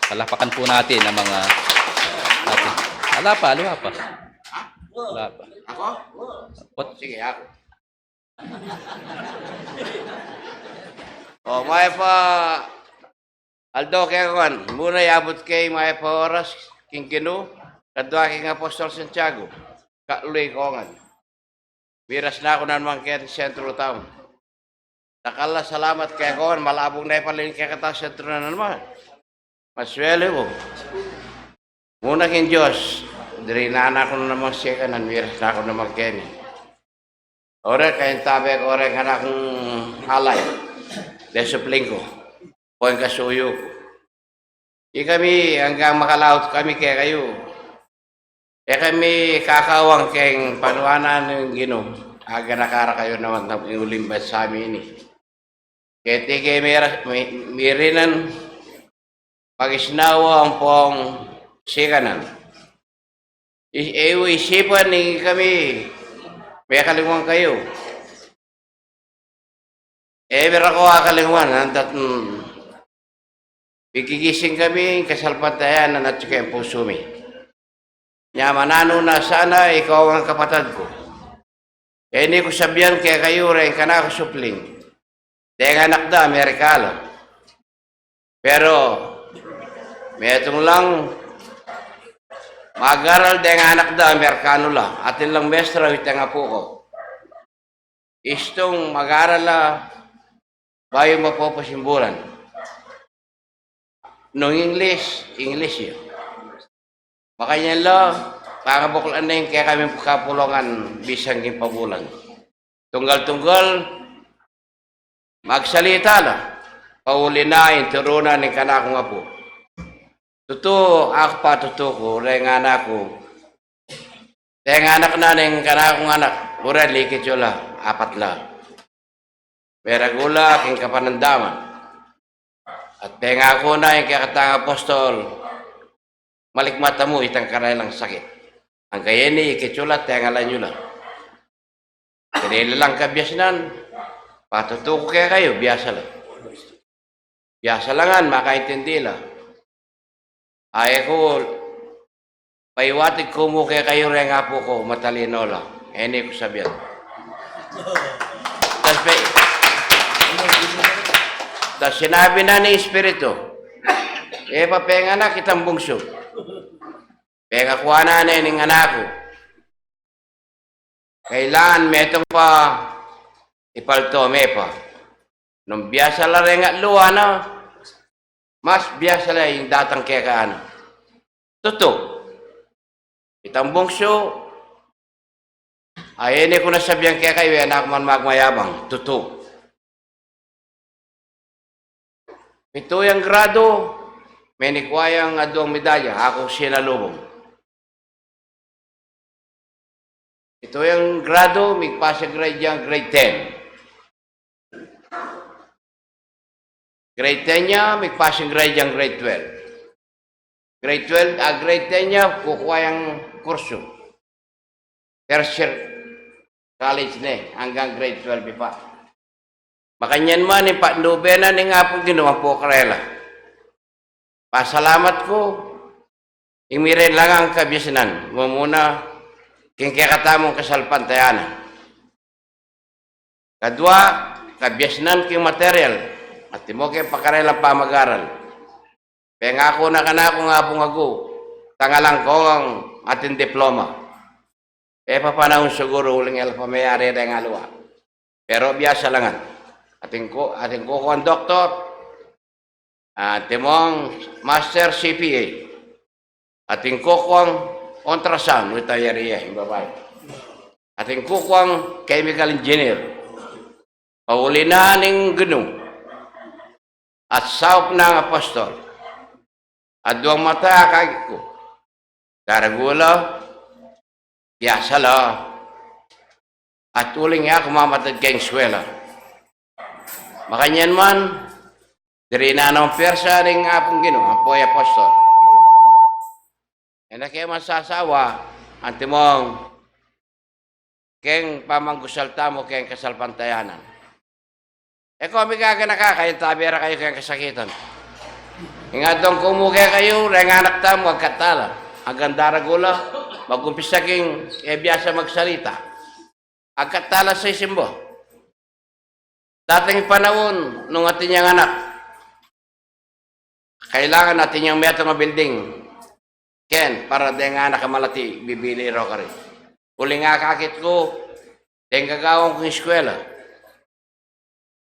Palapakan po natin ang mga, natin. Ala pa, ala pa. Ala pa. Ako? What? Sige, ako. O, mayap a aldo kekayu ngan. Muna, abut ke mayap a oras king Ginu, kadua king Apostol Santiago, kaluy ko ngan. Miras na ku na naman keti sentro tamu. Dakal a salamat kekayu ngan, malabung na pala ing kekatamu sentro na naman. Masweli ku. Muna king Dios, dirinan na ku na naman sikanan, miras na ku na naman keni. Ora keng tabe ku, ora king kanakung alay, de supling ku, o ing kasuyu ku. Ikami, anggang makalaut kami kekayu, e kami kakawang keng panuanan ning Ginu, aganaka ra kayu naman ing uling bansa mi ini. Keti ke mira-, mi-, mirinan pagisnawa ampong sikanan. I-, e yu isipan ing kami mekalingwan kayu. E mira ko akalingwan, antat, mm, pigigising kami, kasalpantayanan at saka ing pusu mi. Nya mananu na sana ikaw ngan kapatad ku. E ini ku sabian kekayu reng kanaku supling. Deng anak da, Amerika la. Pero, metung lang mag-aral deng anak da, Amerikanu la. Atin lang mestra, itang apu ku. Istung mag-aral la, bayu mapapasimbulan. Nung English, English ya. Makanyan la, pangabuklan na ing kekaming kapulungan, bisang ing pabulan. Tunggal-tunggal, magsalita la, pauli na ing turu na ning kanakung apu. Tutu, aku patutuku, reng anak ku. Deng anak na ning kanakung anak, urat likit yu la, apat la. Meragu la king kapanandaman. At pengaku na ing kekatang apostol, malikmata mu itang karelang sakit. Angga ini, ikit yu la, tengalan yu la. Keni lang kabiasnan, patutuku kekayu, biasa la. Biasa la ngan, makaintindi la. Ae ku, paiwatig ku mu kekayu reng apu ku, matalino la. E ini ku sabian. Tas pe-, tas sinabi na ning Espiritu, e pa penganak itang bungsu. Pengakuan na ne ning anak ku. Kailangan metung pa ipalto me pa. Nung biasa la reng atluan na, mas biasa la ing datang keka na. Tutu. Itang bungsu, ae ini ku na sabian kekayu, e na ku man magmayabang. Tutu. Pitu yang gradu, menikwa yang aduang medalya, aku sinalubung. Pitu yang gradu, migpass yang grade yang grade ten. Grade ten ya, migpass yang grade yang grade twelve. Grade twelve, ah, grade ten ya, kukwa yang kursu. Tertiary college ne, anggang grade twelve pa. Makanyan man, ing patnube na ning Apung Ginu ampo karela. Pasalamat ku, ing miren lang ang kabiasnan, mumuna, king kekatamung kasalpantayanan. Kadua, kabiasnan king material, at timo king pakarelang pamagaral. Pengaku na kanaku ning Apung Agu, tangalan ko ngan ating diploma. E pa panaun siguru uling e la pa meyari deng aliwa. Pero biasa la ngan. Atin ku, atin kukuang doktor, ah, timong master C P A. Atin kukuang ultrasound, ita yari e, ing babai. Atin kukuang chemical engineer. Pauli na ning Ginu at saup nang apostol. Aduang mata kekayku. Daragul la, biasa la, at uling e ku mamatad keng eskwela. Makanyan man, dirinan na ning persa ning Apung Ginu, ampo i apostol. E na ke masasawa, antimong keng pamanggusalta mu keng kasalpantayanan. E ko migaganaka, kayang tabe ra kayu keng kasakitan. Ing aduang ku mu kekayu, reng anak tamu, agkat tala. Anggang daragul la, mag-umpisa king e biasa magsalita. Agkat tala sisimba. Dating panaun, nung atin yang anak, kailangan atin yang metung a building. Ken, para deng anak a malati, bibili ro karin. Uling akakit ku, deng gagawan kung eskwela.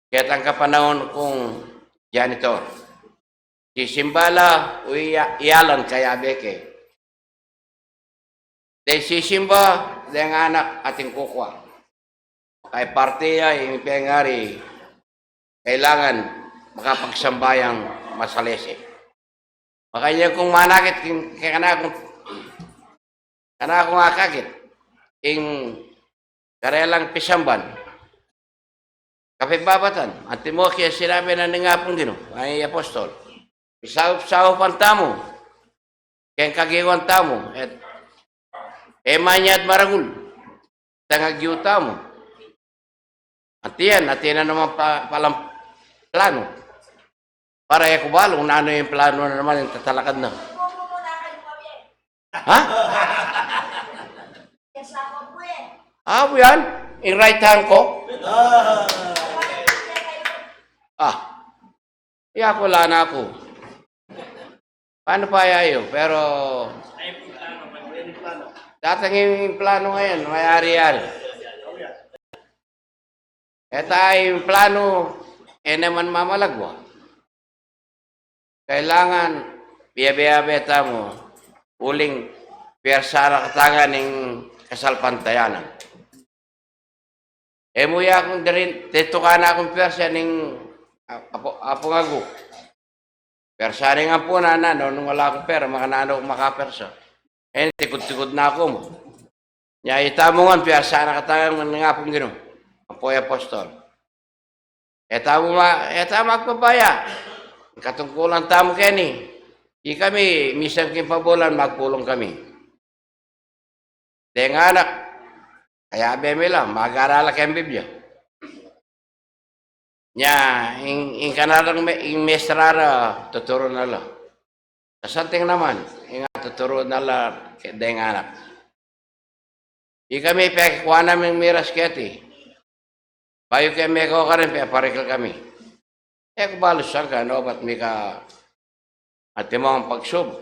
Ketang kapanaun kung janitor. Sisimba la, o iya-, iyalan kayabe ke. Deng sisimba, deng anak atin kukua. Kaya parte ya, ing pengari, kailangan makapagsambayang masalese. Makanyan kung manakit, king, kaya kanakung, kanakung akakit, ing karelang pisamban. Kapibabatan, antimok ya sinabi na ning Apung Ginu, ay apostol. Pisaup-saupan tamu, keng kagiwan tamu, et e manyad maragul, tang agyu tamu. Antiyan, atin na naman pa, palang plano. Para e ku balu nung nanu ing plano na naman ing tatalakad na. Ha? Apu yan? Ing right hand ku? Ah. Iya ku, ala na ku. Panu pa ya yu? Pero datang ing plano ngayon, mayari-yari. E ta ing plano, e naman mamalagwa. Kailangan biabe-abe tamu, uling pwersa na katangan ning kasalpantayanan. E mu ya kung dirin, tetukan na kung pwersa ning apu, apu ngaku. Pwersa ning ampunan na, nung ala kung pera, makananu kung makapwersa? E, tikud-tikud na ku mu. Nya itamu ngan, pwersa na katangan ning Apung Ginu, ampo i apostol. E tamu ma, e tamu magpabaya. Katungkulan tamu keni. Ikami, misan king pabulan, magpulung kami. Deng anak, kayabe mi la, mag-aral la keng Biblia. Nya, ing, ing kanarang me, ing mestra ra, tuturu na la. Kasanting naman, ing tuturu na la, ke, deng anak. Ikami, pekikua na mi ing miras keti. Bayu ke meko karin, peparikil kami. E ku balu sangkan, obat mika atimong pagsubuk.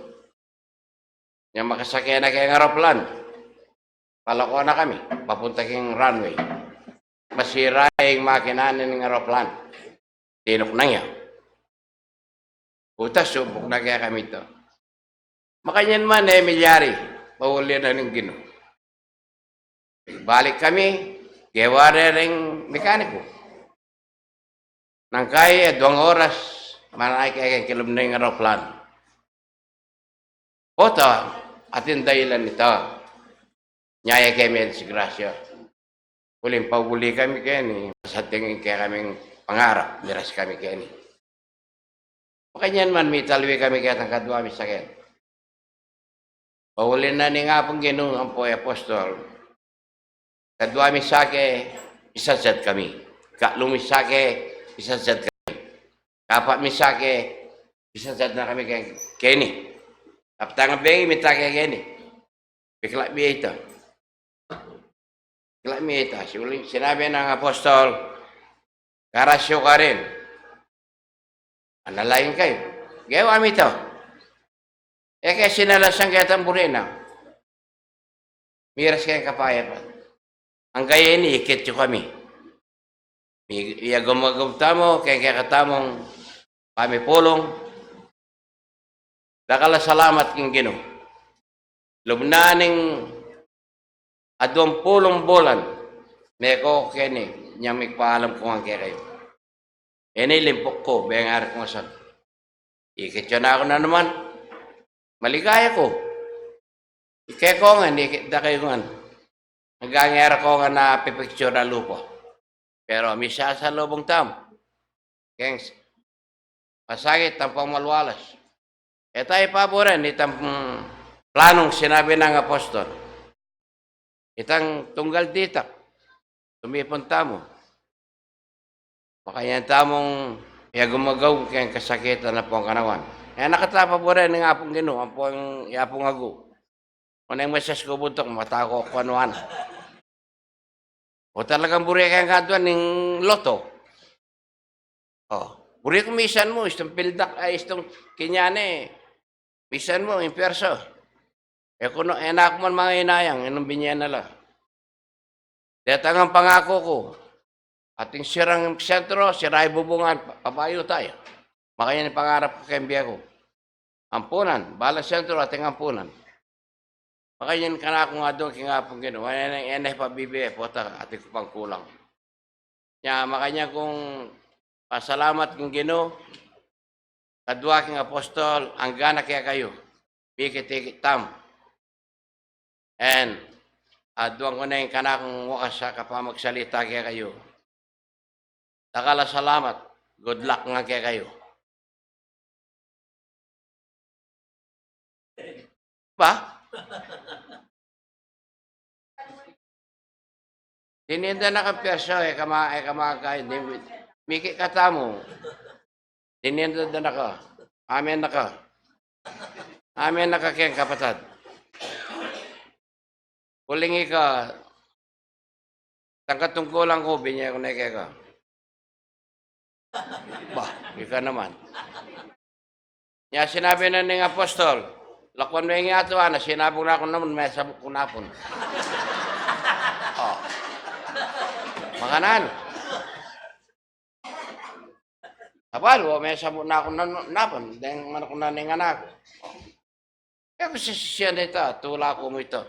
Nya makasake na keng aeroplan. Palako na kami, papunta king runway. Masira ing makina ning aeroplan. Tinuknang ya. Butas, subuk na kekami ita. Makanyan man, e milyari, pauli na ning Ginu. Balik kami, gewa re ring mekaniku. Nang kai, e, duang oras, manayun ke keng kilub ning aeroplan. Pota, atin dahilan ita. Nya e kami disgrasya. Uling pauli kami keni, masanting ing kekaming pangarap, miras kami keni. Makanyan man, mitalwi kami ketang kadua mi sake. Pauli na ning Apung Ginu ampo i apostol. Kadua mi sake, misadsad kami. Katlu mi sake, misadsad kami. Kapat mi sake, misadsad na kami ke, keni. Kaptang a bengi, minta ke keni. Bikla mi ita. Bikla mi ita. Siuling, sinabi nang apostol, "Karasyu karin. Manalangin kayu." Gewa mi ita. E ke sinalasan ketang burina. Miras keng kapayapan. Angga ini, ikit yu kami. Mi, iyagum-agum tamu keng kekatamung pamipulung. Dakal a salamat king Ginu. Lub na ning aduang pulung bulan, meko ku keni, nyang migpaalam ku ngan kekayu. Ini limpuk ku, bengari kung asan. Ikit yu na ku na naman. Maligaya ku. Ike ku ngan, ikit da kayu ngan. Anggang e ra ku ngan napipicture a lupa. Pero misasalubung tamu keng masakit ampong malualas. E ta ipaburan itang planung sinabi nang apostol. Itang tunggal ditak, tumipun tamu. Makanyan tamung iyagum-agum keng kasakitan ampong kanawan. E na kata pabore ning Apung Ginu, ampong, yapung agu. Kuneng Moises ku buntuk, mataku ku anu-anu. O talagang buri keng kaduan ning loto. O, buri ku misan mu, istung pildak, ay, istung kinyane, misan mu, ing perso. E ku no, e na ku man mangainayang, inung binye na la. Detang ang pangaku ku. Ating sirang sentro, sira i bubungan, pa-, pabayu tayu. Makanyan ing pangarap ku keng bie ku. Ampunan, balang sentro, ating ampunan. Makanyan kanaku ngan adung king Apung Ginu, e ne, e ne pabibie, pota, atin ku pang kulang. Nya, makanyan kung pasalamat king Ginu, kadua king apostol, angga na kekayu, pikit-ikit tamu. And, aduan ku ne ing kanakung wakas a kapamagsalita kekayu. Dakal a salamat, good luck ngan kekayu. Ba? Dinan da na kang perso, e ka ma-, e ka makain, di, miki katamu. Dinan da na ka. Amen na ka. Amen na ka keng kapatad. Uling ika, tangka tungkulan ku, binye ku ne keka. Ba, ika naman. Nya sinabi na ning apostol, lakuan me ing yatu, ana, sinabung na ku naman, mesabu ku na pun. O. Makanan. Abal, o, mesabu na ku na, na pun, deng anak ku na ning anak. E ku sisisian ita, tula ku mu ita.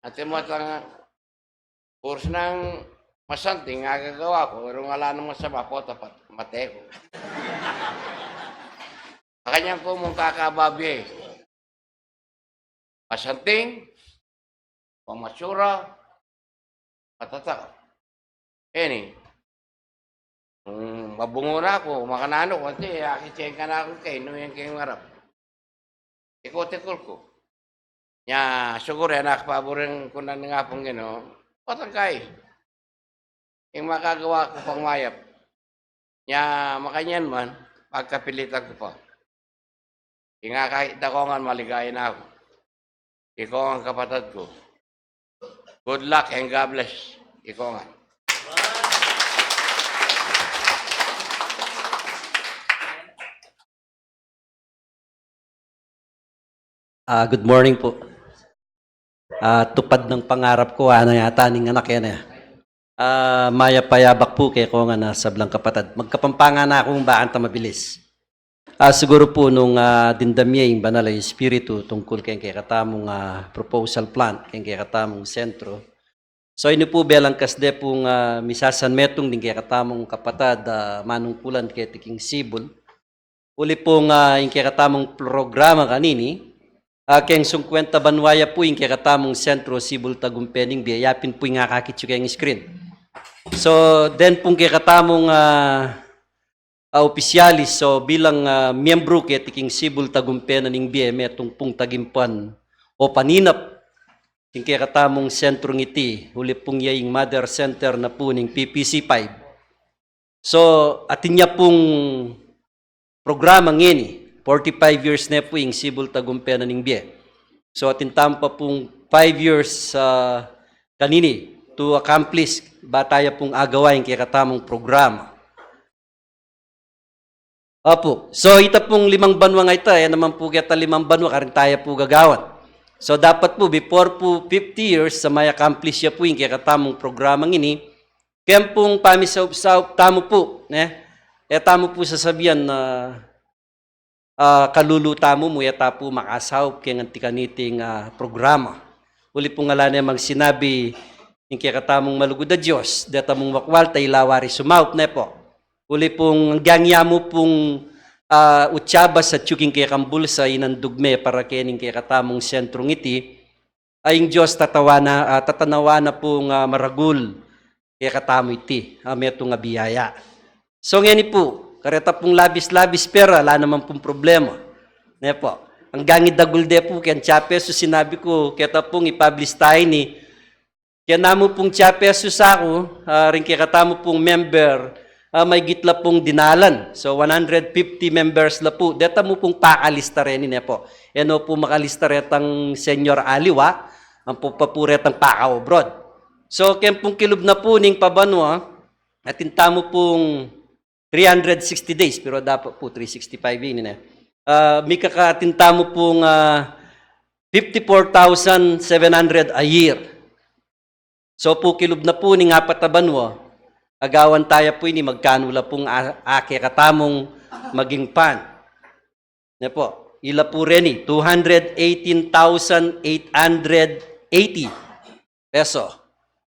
Ati mo tang, purus nang masanting, agagawa ku, irung ala nang masama, pota, pat-, mate ku. Makanyan ku mung kakababie. Masanting, pamatsura, matatak. Ini, mm, mabungu na ku, makananu ku, anti, akit ya ing kanaku keng, nu yang keng marap. Tikul-tikul ku. Nya, sugur ya, anak, paburing ku na ning Apung Ginu, patang kai. Ing makagawa ku pang mayap. Nya, makanyan man, pagkapilitan ku pa. Ing akakit da kongan, maligaya na ku. Ikongan kapatad ku. Good luck and God bless. Ikongan. Ah, good morning po. Ah, tupad nang pangarap ku, ana yata ning anak yan e. Ah, mayap a yabak pu kekongan a sablang kapatad. Magkapampangan na ku, bakanta mabilis. Ah, siguru pu nung, ah, dimdam ye ing Banal a Espiritu tungkul keng kekatamung, ah, proposal plan, keng kekatamung sentro. So, ini pu belang kasde pung, ah, misasan metung ding kekatamung kapatad, ah, manungkulan keti king Sibul. Uli pung, ah, ing kekatamung programa kanini, ah, keng sungkwenta banua ya pu ing kekatamung sentro Sibul Tagumpe ning Bie, yapin pu ing akakit yu keng screen. So, den pung kekatamung, ah, ah, opisyalis, so bilang, ah, miyembru keti king Sibul Tagumpe na ning Bie, metung pung tagimpan o paninap king kekatamung sentrung iti, uli pung ya ing mother center na pu ning P P C five. So, atin ya pung programa ngeni, forty-five years ne pu ing Sibul Tagumpe na ning Bie. So, atin tamu pa pung five years, ah, kanini to accomplish, ba taya pung agawa ing kekatamung programa. Opu. So, ita pung limang banua nga ita, e naman pu keta limang banua, karin taya pu gagawan. So, dapat pu, before pu fifty years, sa mai-accomplish ya pu ing kekatamung programa ngini, keng pung pamisaup-saup tamu pu, ne? E tamu pu sasabian na, ah, kalulu tamu mu, e ta pu makasaup keng anti kaniting, ah, programa. Uli pung ala ne mang sinabi ing kekatamung malugud a Dios, deta mung makwalta ila wari sumaup, ne pu. Uli pung anggang ya mu pung, ah, utsabas atyu king kekang bulsa, inandug me para kening kekatamung sentrung iti, a ing Dios tatawana, ah, tatanawan na pung, ah, maragul kekatamu iti, ah, metung a biyaya. So, ngeni pu, kareta pung labis-labis pera, ala naman pung problema. Ne pu. Anggang idagul de pu keng Chiapesus, sinabi ku, keta pung i-publish ta ini, keng namu pung Chiapesus aku, ah, ring kekatamu pung member, ah, maigit la pung dinalan. So, one hundred fifty members la pu. Deta mu pung pakalista reni, ne pu. E no pu makalista retang senior aliwa, ampo pa pu retang paka-abroad. So, keng pung kilub na pu ning pabanua, atin tamu pung three hundred sixty days, pero dapat pu three sixty-five ini, ne. Ah, mikaka atin tamu pung, ah, fifty-four thousand seven hundred a year. So pu kilub na pu ning apat a banua, agawan taya pu ini magkanu la pung a-, a kekatamung maging pan. Ne pu, ila pu reni, two hundred eighteen thousand eight hundred eighty peso.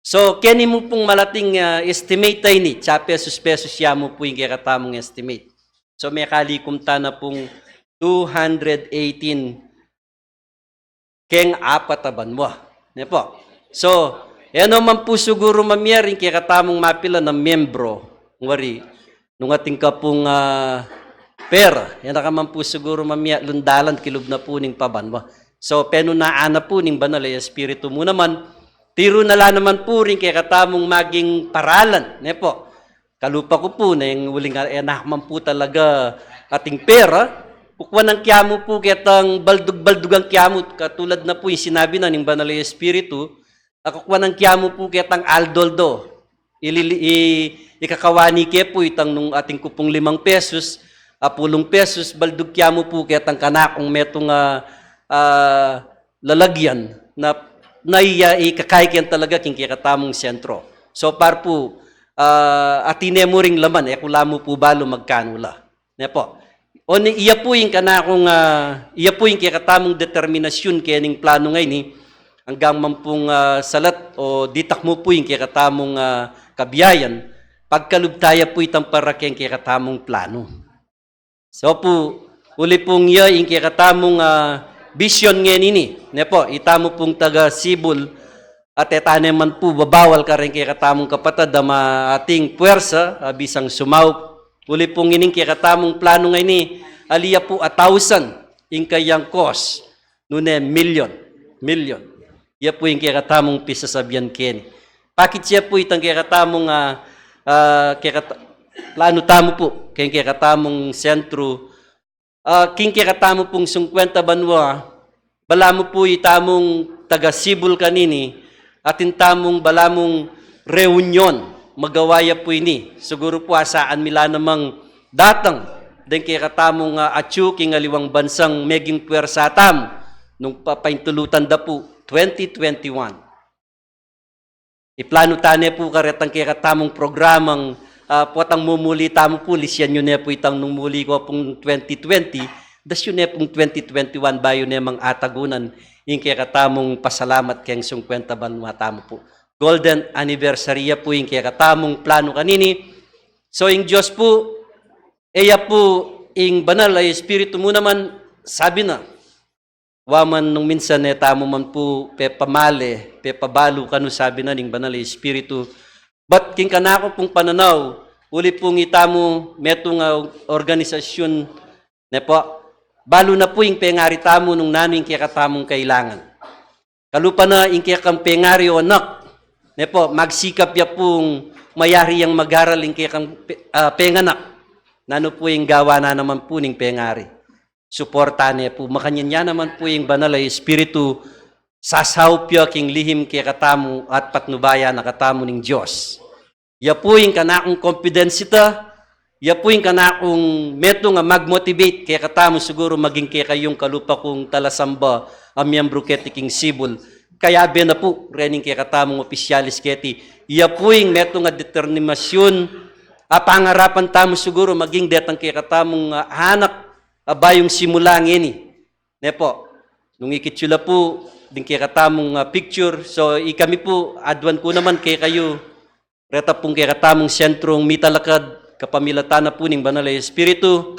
So, keni mu pung malating, ah, estimate a ini, tsa pesos-pesos ya mu pu ing kekatamung estimate. So, mekalikum ta na pung two hundred eighteen keng apat a banua. Ne pu. So, e no man pu siguru mamie ring kekatamung mapilan a miyembro, wari, nung atin ka pung, ah, pera, e na ka man pu siguru mamie, lundalan kilub na pu ning pabanua. So, penunaan na pu ning Banal a Espiritu mu naman, tiru na la naman pu ring kekatamung maging paralan, ne pu. Kalupa ku pu, neng uling, e na man pu talaga ating pera, kukuanan kya mu pu ketang baldug-baldugan kya mu, katulad na pu ing sinabi na ning Banal a Espiritu, a kukuanan kya mu pu ketang aldo-aldo. Ilili-, i-, ikakawani ke pu itang nung atin ku pung limang pesos, a pulung pesos, baldug kya mu pu ketang kanakung metung a, ah, lalagyan na, na iya ikakay ken talaga king kekatamung sentro. So far pu, ah, atin ne mu ring laman, e ku la mu pu balu magkanu la. Ne pu. Oni, iya pu ing kanakung, ah, iya pu ing kekatamung determinasyun kening planu ngeni, anggang man pung, ah, salat o ditak mu pu ing kekatamung, ah, kabiayan, pagkalub taya pu itang para keng kekatamung planu. So pu, uli pung iya ing kekatamung, ah, bisyon ngeni, ne pu, itamu pung taga Sibul, at e ta ne man pu babawal kareng kekatamung kapatad a ma-, ating puwersa, a bisang sumaup. Uli pung ining kekatamung planu ngeni, ali ya pu a thousand ing kayang cost, nune million, million. Iya pu ing kekatamung pisasabian keni. Pakit ya pu itang kekatamung, ah, ah, kekata-, planu tamu pu, keng kekatamung sentru, ah, king kekatamu pung singkwenta banua, balamu pu itamung taga Sibul kanini, atin tamung balamung reunion, magawa ya pu ini. Siguru pu asaan mi la namang datang deng kekatamung, ah, atyu king aliwang bansang meging puwersa tamu, nung papaintulutan da pu twenty twenty-one. Iplanu ta ne pu karetang kekatamung programang, ah, potang mumuli tamu pu, lisian yu ne pu itang nung muli ko pung twenty twenty, das yu ne pung twenty twenty-one, bayu ne mang atagunan ing kekatamung pasalamat keng singkwenta banua tamu pu. Golden anniversary ya pu ing kekatamung planu kanini. So, ing Dios pu, e ya pu ing Banal a Espiritu mu naman, sabi na, wa man nung minsan e tamu man pu pepamale, pepabalu kanu sabi na ning Banal a Espiritu. But king kanaku pung pananaw, uli pung itamu metung a organisasyun, ne pu, balu na pu ing pengari tamu nung nanu ing kekatamung kailangan. Kalupa na ing kekang pengari o anak, ne pu, magsikap ya pung mayari yang mag-aral ing kekang pe-, ah, penganak. Nanu pu ing gawa na naman pu ning pengari? Suporta ne pu. Makanyan ya naman pu ing Banal a Espiritu, sasaup ya king lihim kekatamu at patnubayan na katamu ning Dios. Ya pu ing kanakung confidence ita, ya pu ing kanakung metung a mag-motivate kekatamu, siguru maging kekayung kalupa kung talasamba a miyembru keti king Sibul. Kayabe na pu rening kekatamung opisyalis keti. Ya pu ing metung a determinasyun a pangarapan tamu, siguru maging detang kekatamung, ah, anak a bayung simula ngeni. Ne pu, nung ikit yu la pu ding kekatamung, ah, picture. So, ikami pu, aduan ku naman kekayu, reta pung kekatamung sentrung mitalakad, kapamilatan na pu ning Banal a Espiritu.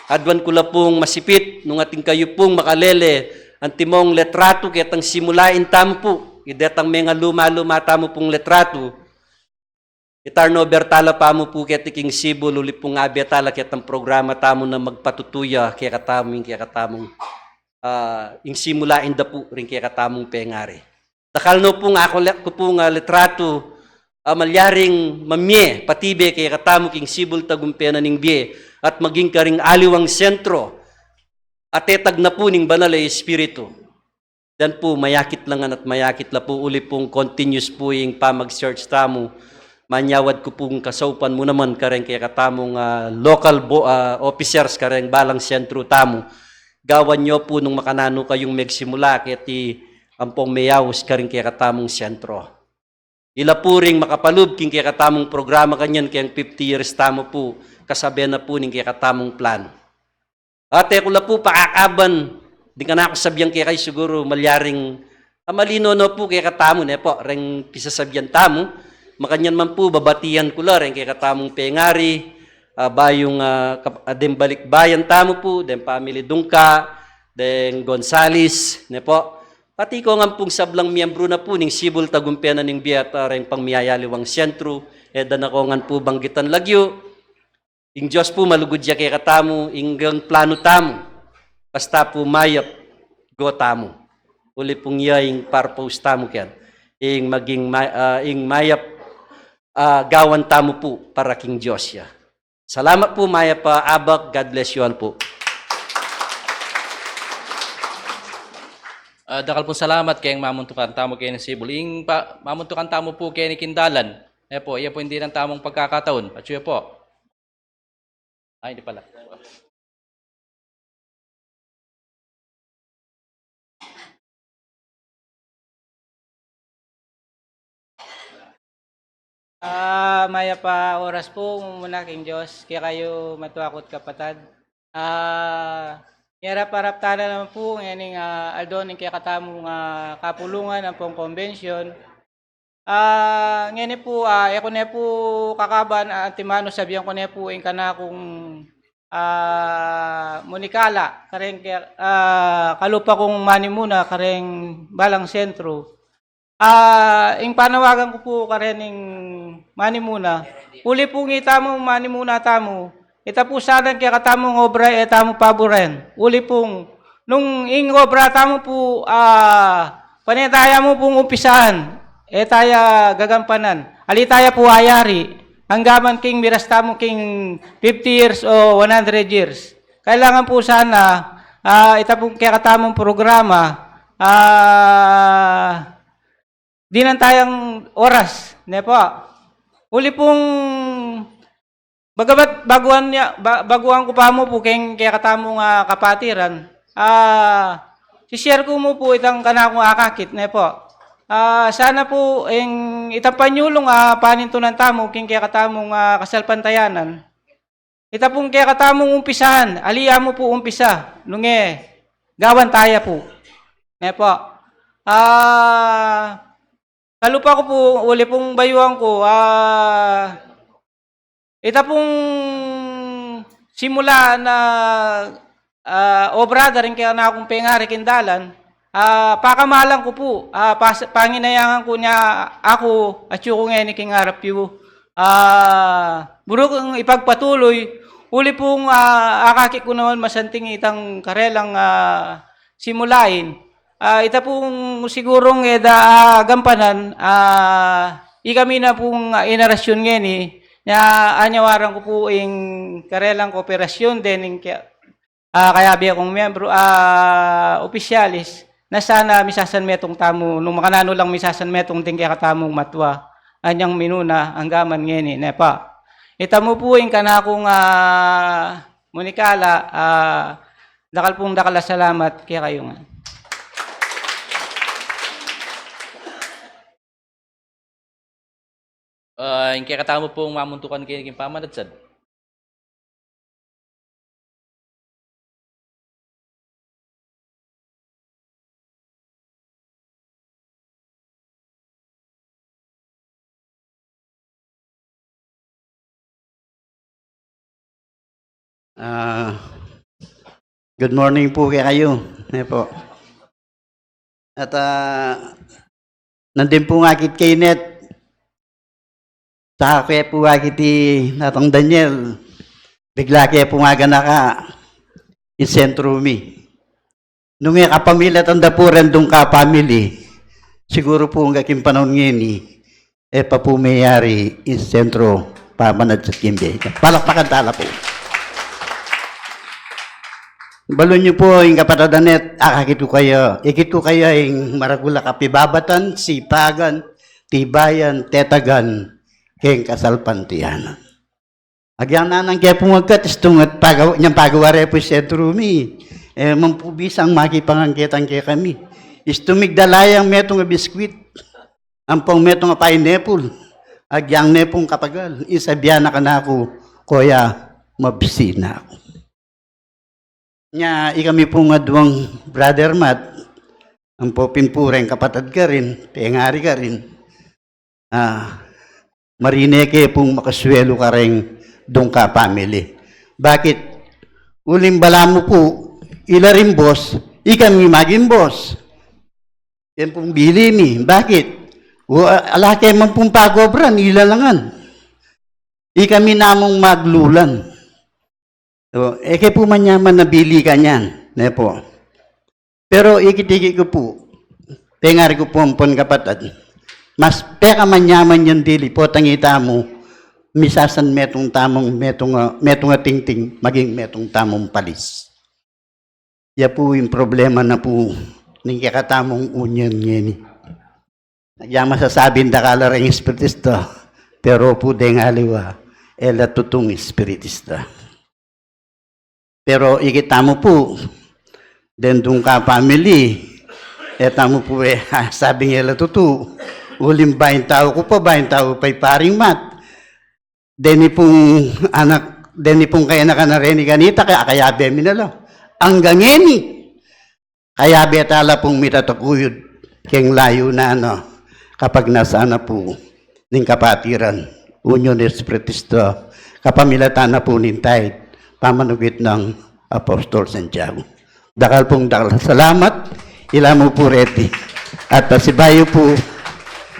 Aduan ku la pung masipit, nung atin kayu pung makalele antimong letratu ketang simulain tamu pu, i detang mengaluma-luma tamu pung letratu, i-turnover ta la pamu pu keti king Sibul, uli pung abe ta la ketang programa tamu na magpatutuya kekatamu ing kekatamung, ah, ing simulain da pu ring kekatamung pengari. Dakal no pung akole-, ku pung, ah, letratu, a malyaring mamie, patibe kekatamu king sibul tagumpe na ning bie, at maging karing aliwang sentro, atetag na pu ning Banal a Espiritu. Dan pu, mayakit la ngan at mayakit la pu, uli pung continuous pu ing pamag-search tamu. Manyawad ku pung kasaupan mu naman kareng kekatamung, ah, local bo-, ah, officers kareng balang sentro tamu. Gawan yu pu nung makananu kayung megsimula keti ampong meyaus kareng kekatamung sentro. Ila pu ring makapalub king kekatamung programa kanyan keng fifty years tamu pu, kasabe na pu ning kekatamung planu. Ate ku la pu pakakaban, ding kanaku sabian kekayu siguru malyaring, ah, malino no pu kekatamu, ne pu, reng pisasabian tamu, makanyan man pu babatian ku la reng kekatamung pengari, ah, bayung, ah, kap-, ah, deng balikbayan tamu pu, deng pamili Dungka, deng Gonzales, ne pu. Pati ku ngan pung sablang miyembru na pu ning sibul tagumpe na ning bie at, ah, reng pangmiyayaliwang sentru, e da na ku ngan pu banggitan lagyu. Ing Dios pu malugud ya kekatamu, ing gang planu tamu, basta pu mayap, go tamu. Uli pung ya ing purpose tamu ken. Ing maging ma-, ah, ing mayap, ah, gawan tamu pu para king Dios ya. Salamat pu, mayap a abak. God bless you all pu. Ah, dakal pung salamat keng mamuntukan tamu keni sibul. Ing pa-, mamuntukan tamu pu keni king dalan. E pu, iya pu ing dinan tamung pagkakataun. Atsu ya pu. Ay, hindi pala. Ah, mayap a oras pu, mumuna king Dios, kekayu matua ku't kapatad. Ah, ngeni arap-arap tana naman pu, ngening, ah, aldo ning kekatamung, ah, kapulungan ampong konbensyon. Ah, ngeni pu, ah, e ku ne pu kakaban, ah, antimanu sabian ku ne pu ing kanakung, ah, munikala, kareng ke-, ah, kalupa kung manimuna, kareng balang sentru. Ah, ing panawagan ku pu karening manimuna, uli pung itamu manimuna tamu, ita pu sana ing kekatamung obra e tamu paburen. Uli pung, nung ing obra tamu pu, ah, pane taya mu pung umpisan, e taya gagampanan. Ali taya pu ayari, anggaman king miras tamu king fifty years o one hundred years. Kailangan pu sana, ah, ita pung kekatamung programa, ah, dinan tayang oras, ne pu. Uli pung bagamat baguan ya, ba-, baguan ku pa mu pu keng kekatamung, ah, kapatiran. Ah, si-share ku mu pu itang kanakung akakit, ne pu. Ah, sana pu ing itang panyulung, ah, panintunan tamu keng kekatamung, ah, kasalpantayanan. Ita pung kekatamung umpisan, ali ya mu pu umpisa, nung e, gawan taya pu. Ne pu. Ah, kalupa ku pu, uli pung bayuan ku, ah, ita pung simula na, ah, obra da ring kanakung pengari king dalan, ah, pakamalan ku pu, ah, pas-, panginayangan ku ne aku, atyu ku ngeni king arap yu. Ah, buri kung ipagpatuloy, uli pung, ah, akakit ku naman masanting itang karelang, ah, simulain. Ah, ita pung sigurung e da, ah, gampanan, ah, ikami na pung, ah, inarasyun ngeni, nya anyawaran ku pu ing karelang kooperasyun dening ke-, ah, kayabe kung miyembru, ah, opisyalis, na sana misasanmetung tamu, nung makananu lang misasanmetung ding kekatamung matua, anyang minuna, anggaman ngeni, ne pu. Ita mu pu ing kanakung, ah, munikala, ah, dakal pung dakal a salamat kekayu ngan. Ah, ing kekatamu pung mamuntukan keni king pamanadsad. Ah, good morning pu kekayu. Ne pu. At, ah, nandin pu nga kit kainet, saka ke pu nga kit i Natang Daniel, bigla ke pu nga ganaka ing sentru mi. Nung e kapamilatan da pu reng Dungka family, siguru pu angga king panaun ngeni, e pa pu meyari ing sentro pamanadyat king bie. Palakpakan tala pu. Balun yu pu ing kapatad Anet, akakit ku kaya, ikit ku kaya ing maragul a kapibabatan, sipagan, tibayan, tetagan, keng kasalpantayanan. Agyang nanan ke pung agkat, istung at pagaw-, nyang pagawa re pu ing sentro mi. E man pu bisang makipangangketan kekami. Istung migdala yang metung a biskwit, ampong metung a pineapple. Agyang ne pung kapagal, ing sabian na kanaku, "Koya, mabsi na ku." Nya, ikami pung aduang Brother Mat, ampo pin pu reng kapatad karin, pengari karin, a, marine ke pung makasuelu kareng Dungka family. Bakit? Uling balamu pu, ila ring boss, ikami maging boss. Yan pung bili mi. Bakit? U-, ala ke man pung pagobran, ila la ngan. Ikami namung maglulan. O, e ke pu manyaman a bili kanyan, ne pu. Pero ikit-ikit ku pu, pengari ku pu ampon kapatad, mas pekamanyaman yang dili potang itamu, misasan metung tamung, metung a, metung a tingting, maging metung tamung palis. Ya pu ing problema na pu ning kekatamung union ngeni. Agyang masasabing dakal la reng espiritista, pero pu deng aliwa, e la tutung espiritista. Pero ikit tamu pu, deng Dungka family, e tamu pu e sabing e la tutu. Uling baing tau ku pa, baing tau pa i Paring Mat. Deni pung anak, deni pung kayanakan a reni kanita, kaya, kayabe mi na la. Anggang ngeni, kayabe tala pung mitatakuyud keng layunan na kapagnasan na pu ning kapatiran, union espiritista, kapamilatan na pu ning tithe, pamanugit nang Apostol Santiago. Dakal pung dakal a salamat, ila mu pu reti. At pasibayu pu,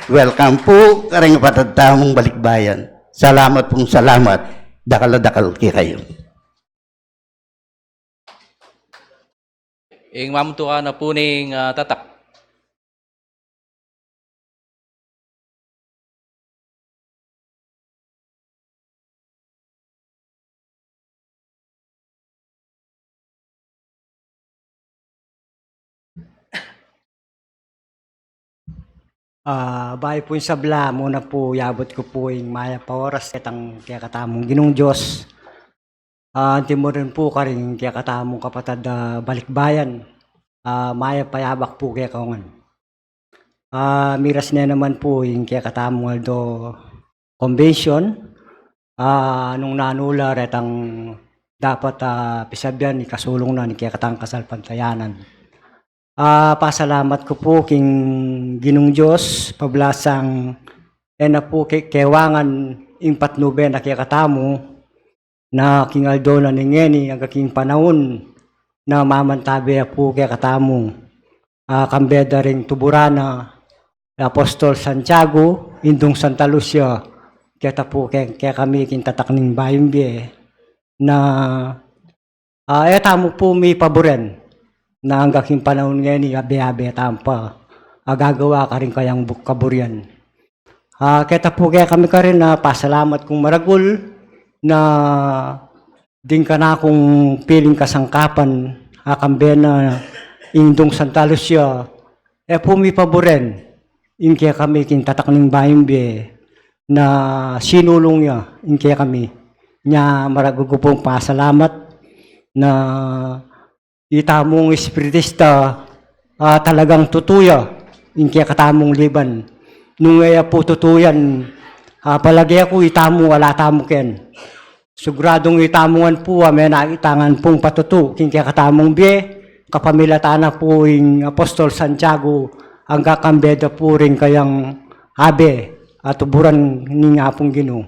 welcome pu kareng kapatad tamung Balikbayan. Salamat pung salamat, dakal a dakal kekayu. Ing mamuntukan na pu ning, ah, tatak. Ah, bayu pu ing sabla, muna pu yabut ku pu ing mayap a oras ketang kekatamung Ginung Dios. Ah, anti mu rin pu karing kekatamung kapatad a Balikbayan. Ah, mayap a yabak pu kekayu ngan. Ah, miras ne naman pu ing kekatamung aldo convention, ah, nung nanu la retang dapat, ah, pisabian, ikasulung na ning kekatang kasalpantayanan. Ah, pasalamat ku pu king Ginung Dios, pablasang e na pu ke-, kewangan ing patnube na kekatamu, na king aldo na ning ngeni, angga king panaun na mamantabe ya pu kekatamu. Ah, kambe da ring tuburan na Apostol Santiago, Indung Santa Lucia, keta pu ke-, kekami king tatak ning bayung bie, na, ah, e tamu pu mipaburen, na angga king panaun ngeni, abe-abe tamu pa, ah, gagawa karing kayang bu-, kaburian. Ah, keta pu kekami karin na pasalamat kung maragul na ding kanakung piling kasangkapan, a kambe na Indung Santa Lucia, e pu mipaburen ing kekami king tatak ning bayung bie na sinulung ya ing kekami. Nya maragul ku pung pasalamat na itamung espiritista, ah, talagang tutu ya ing kekatamung liban. Nung e ya pu tutu yan, ah, palage ku itamu ala tamu ken. Siguradung itamu ngan pu a menakit ngan pung patutu king kekatamung bie, kapamilatan na pu ing Apostol Santiago, angga kambe da pu ring kayang abe a tuburan ning Apung Ginu.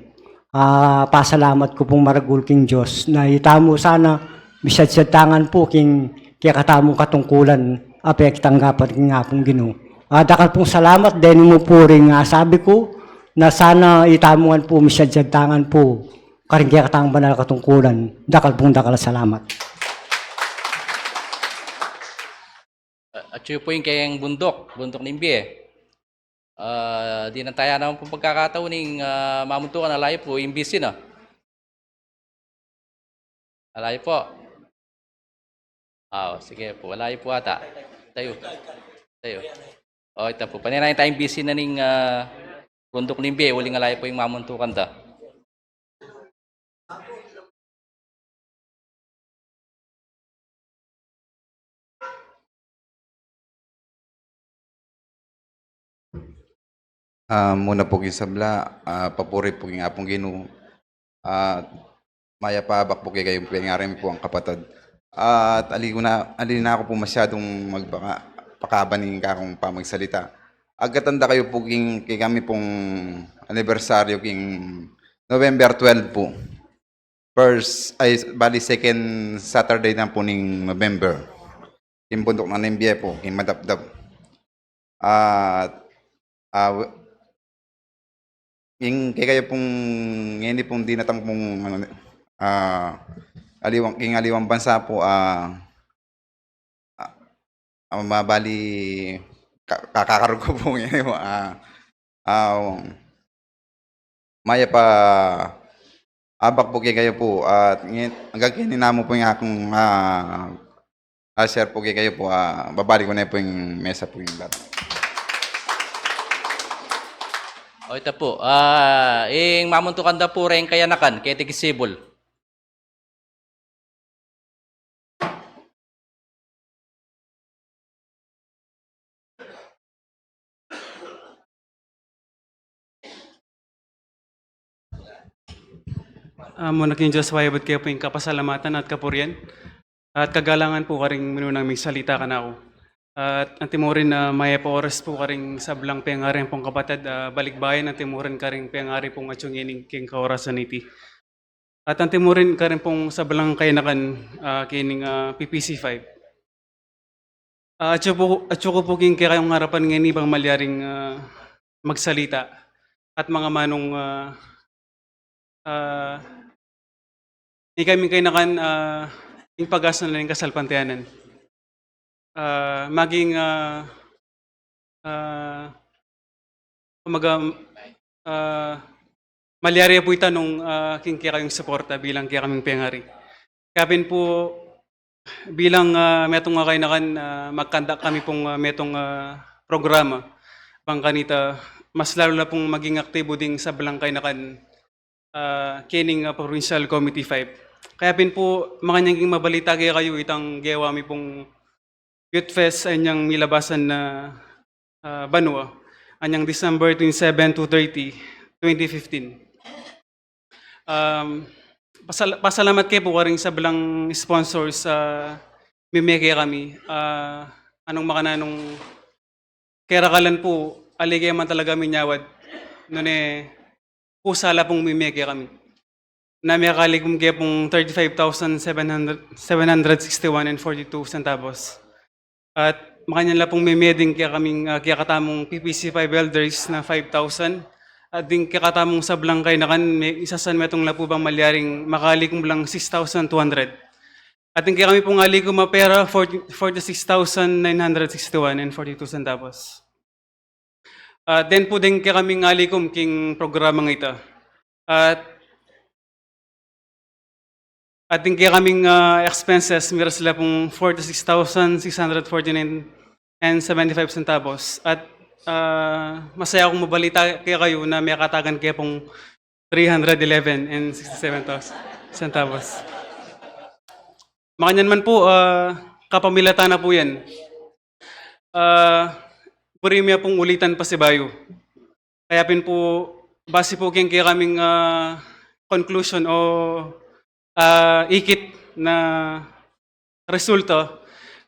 Ah, pasalamat ku pung maragul king Dios na itamu sana misadsad tangan pu king kekatamung katungkulan a pekitanggapan king Apung Ginu. Ah, dakal pung salamat, deni mu pu ring, ah, sabi ku na sana itamu ngan pu misadsad tangan pu karing kekatang banal a katungkulan. Dakal pung dakal a salamat. Ah, atyu pu ing keng bunduk, bunduk ning bie. Ah, dinan taya naman pung pagkakataon ning, ah, mamuntukan, ala yu pu, ing busy na. Ala yu pu. Ah, sige pu, ala yu pu ata. Tayu. Tayu. O, ita pu. Panenayan taya ing busy na ning, ah, bunduk ning bie, uling ala yu pu ing mamuntukan da. Ah, muna pu king sabla, ah, papuri pu king Apung Ginu. Ah, mayap a abak pu kekayu pengari mi pung kapatad. At ali ku na, ali na ku pu masyadung magbaka, pakaba ning kakung pamagsalita. Agkatan da kayu pu king, kekami pung anibersaryu king November twelve pu. First, ay, bali second Saturday na pu ning November. King bunduk na ning bie pu, king Madapdap. At, ah, we-, ing kekayu pung, ngeni pung dinatang pung, ano, ah, aliwang, king aliwang bansa pu, ah, ah, ah, mabali, ka-, kakakarug ku pung, ah, ah, mayap a abak pu kekayu pu, at nge-, anggang keni namu pu ing akung, ah, ah, share pu kekayu pu, ah, babalik ku ne pu ing mesa pu ing bata. O, ita pu, ah, ing mamuntukan da pu reng kayanakan, keti king sibul. Ah, muna king Dios, wayabut ke pu ing kapasalamatan at kapurian at kagalangan pu karing minunang migsalita kanaku. At antimurin, ah, mayap a oras pu karing sablang pengari pung kapatad, ah, balikbayan, antimurin karing pengari pung atyu ngeni king kaorasan iti. At antimurin karin pung sablang kayanakan, ah, kening, ah, P P C five. Ah, atyu pu, atyu ku pu king kekayung arapan ngeni bang malyaring, ah, magsalita at mangamanung, ah, ah, ikaming kayanakan, ah, ing pag-asa na ning kasalpantayanan. Ah, maging, ah, ah, kumbaga, ah, malyari pu ita nung, ah, king kekayung suporta bilang kekaming pengari. Kaya pin pu, bilang, ah, metung a kayanakan, ah, magkandak kami pung, ah, metung a programa. Bang kanita, mas lalu la pung maging aktibo ding sablang kayanakan, ah, kening, ah, Provincial Committee five. Kaya pin pu, makanyan king mabalita kekayu itang gewa mi pung Youth Fest anyang milabasan na, ah, banua, anyang December twenty-seven to thirty, twenty fifteen. Um, pasal-, pasalamat ke pu karing sablang sponsors a mimie kekami, ah, anung makananung kerakalan pu, ali ke man talaga minyawad. Nune, kusa la pung mimie kekami. Na mekalikum ke pung thirty-five thousand seven hundred, seven hundred sixty-one and forty-two centavos. At makanyan la pung mimie ding kekaming, ah, kekatamung P P C five elders na five thousand. At ding kekatamung sablang kayanakan, me-, isasan metung la pu bang malyaring makalikum lang six thousand two hundred. At ding kekami pung alikum a pera, forty, forty-six thousand nine hundred sixty-one and forty-two centavos. At den pu ding kekaming alikum king programang ita. At, at ding kekaming, ah, expenses, miras la pung forty-six thousand six hundred forty-nine and seventy-five centavos. At, ah, masaya kung mabalita kekayu na mekatagan ke pung three hundred eleven and sixty-seven centavos. Makanyan man pu, ah, kapamilatan na pu yan. Ah, buri mi pung ulitan pasibayu. Kaya pin pu, base pu king kekaming, ah, conclusion o, ah, ikit na resulta,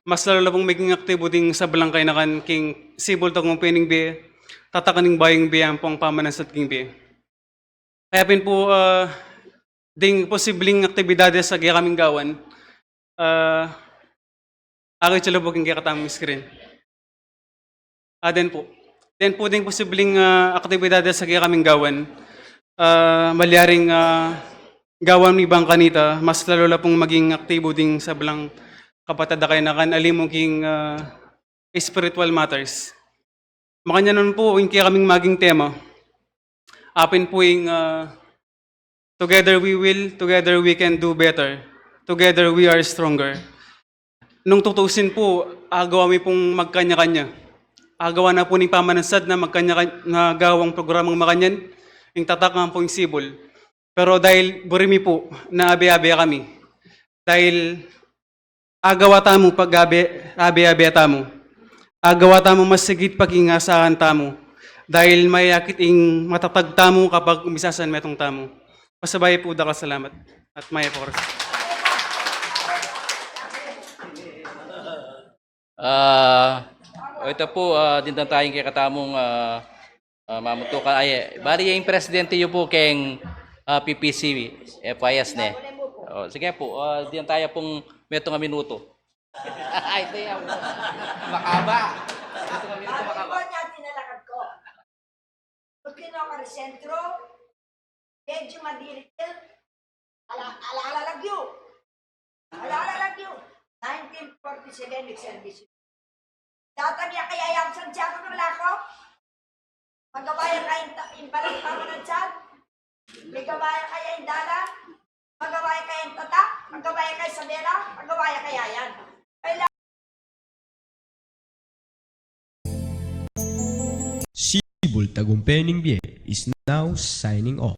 mas lalu la pung maging aktibo ding sablang kayanakan king sibul tagumpay ning bie, tatakan ning bayung bie ampong pamanansat king bie. Kaya pin pu, ah, ding posibling aktibidades a kekaming gawan, ah, akit yu la pu king kekatamung screen. Ah, den pu. Den pu ding posibling, ah, aktibidades a kekaming gawan, ah, malyaring, ah, gawan mi bang kanita, mas lalu la pung maging aktibo ding sablang kapatad a kayanakan, alimu king, ah, spiritual matters. Makanyan naman pu ing kekaming maging tema. Apin pu ing, ah, "Together we will, together we can do better. Together we are stronger." Nung tutusin pu, agawa mi pung magkanya-kanya. Agawa na pu ning pamanansad na magkanya-kanya, na gawang programang makanyan, ing tatak ngan pu ing sibul. Pero dahil buri mi pu na abe-abe kami. Dahil agawa tamu pag-abe-abe tamu. Agawa tamu masigit pakingasahan tamu. Dahil mayakit ing matatag tamu kapag umisasan metung tamu. Pasabayu pu dakal a salamat. At mayap a oras. Ah, o ita pu, ah, dindan taya ing kekatamung, ah, ah, mamutukan. Ay, bali ing presidente yu pu keng, ah, P P C F I S ne. O, sige pu, ah, dindan taya pung metung a minutu. Ay, ita ya. Makaba. Metung a minutu, makaba. Pag kino ka ri sentro, medyo madirit ka. Ala, ala, ala, lagyu. Ala, ala, lagyu. Nineteen forty-seven, nagserbisyu. Datang ya kaya yang Santiago ng Laco. Magawa ya kaya yung ta-, yung balang pamanan dyan. May gawa ya kaya yung dala. Magawa ya kaya yung tatak. Magawa ya kaya Isabela. Magawa ya kaya yan. Kailangan Sibul Tagumpay ning Bie is now signing off.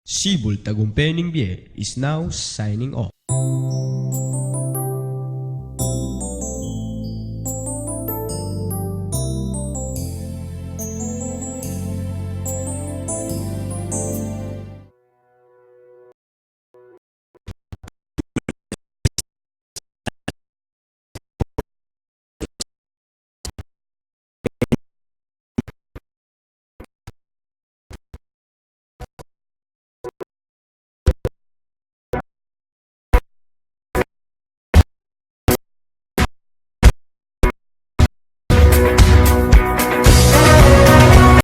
Sibul Tagumpay ning Bie is now signing off.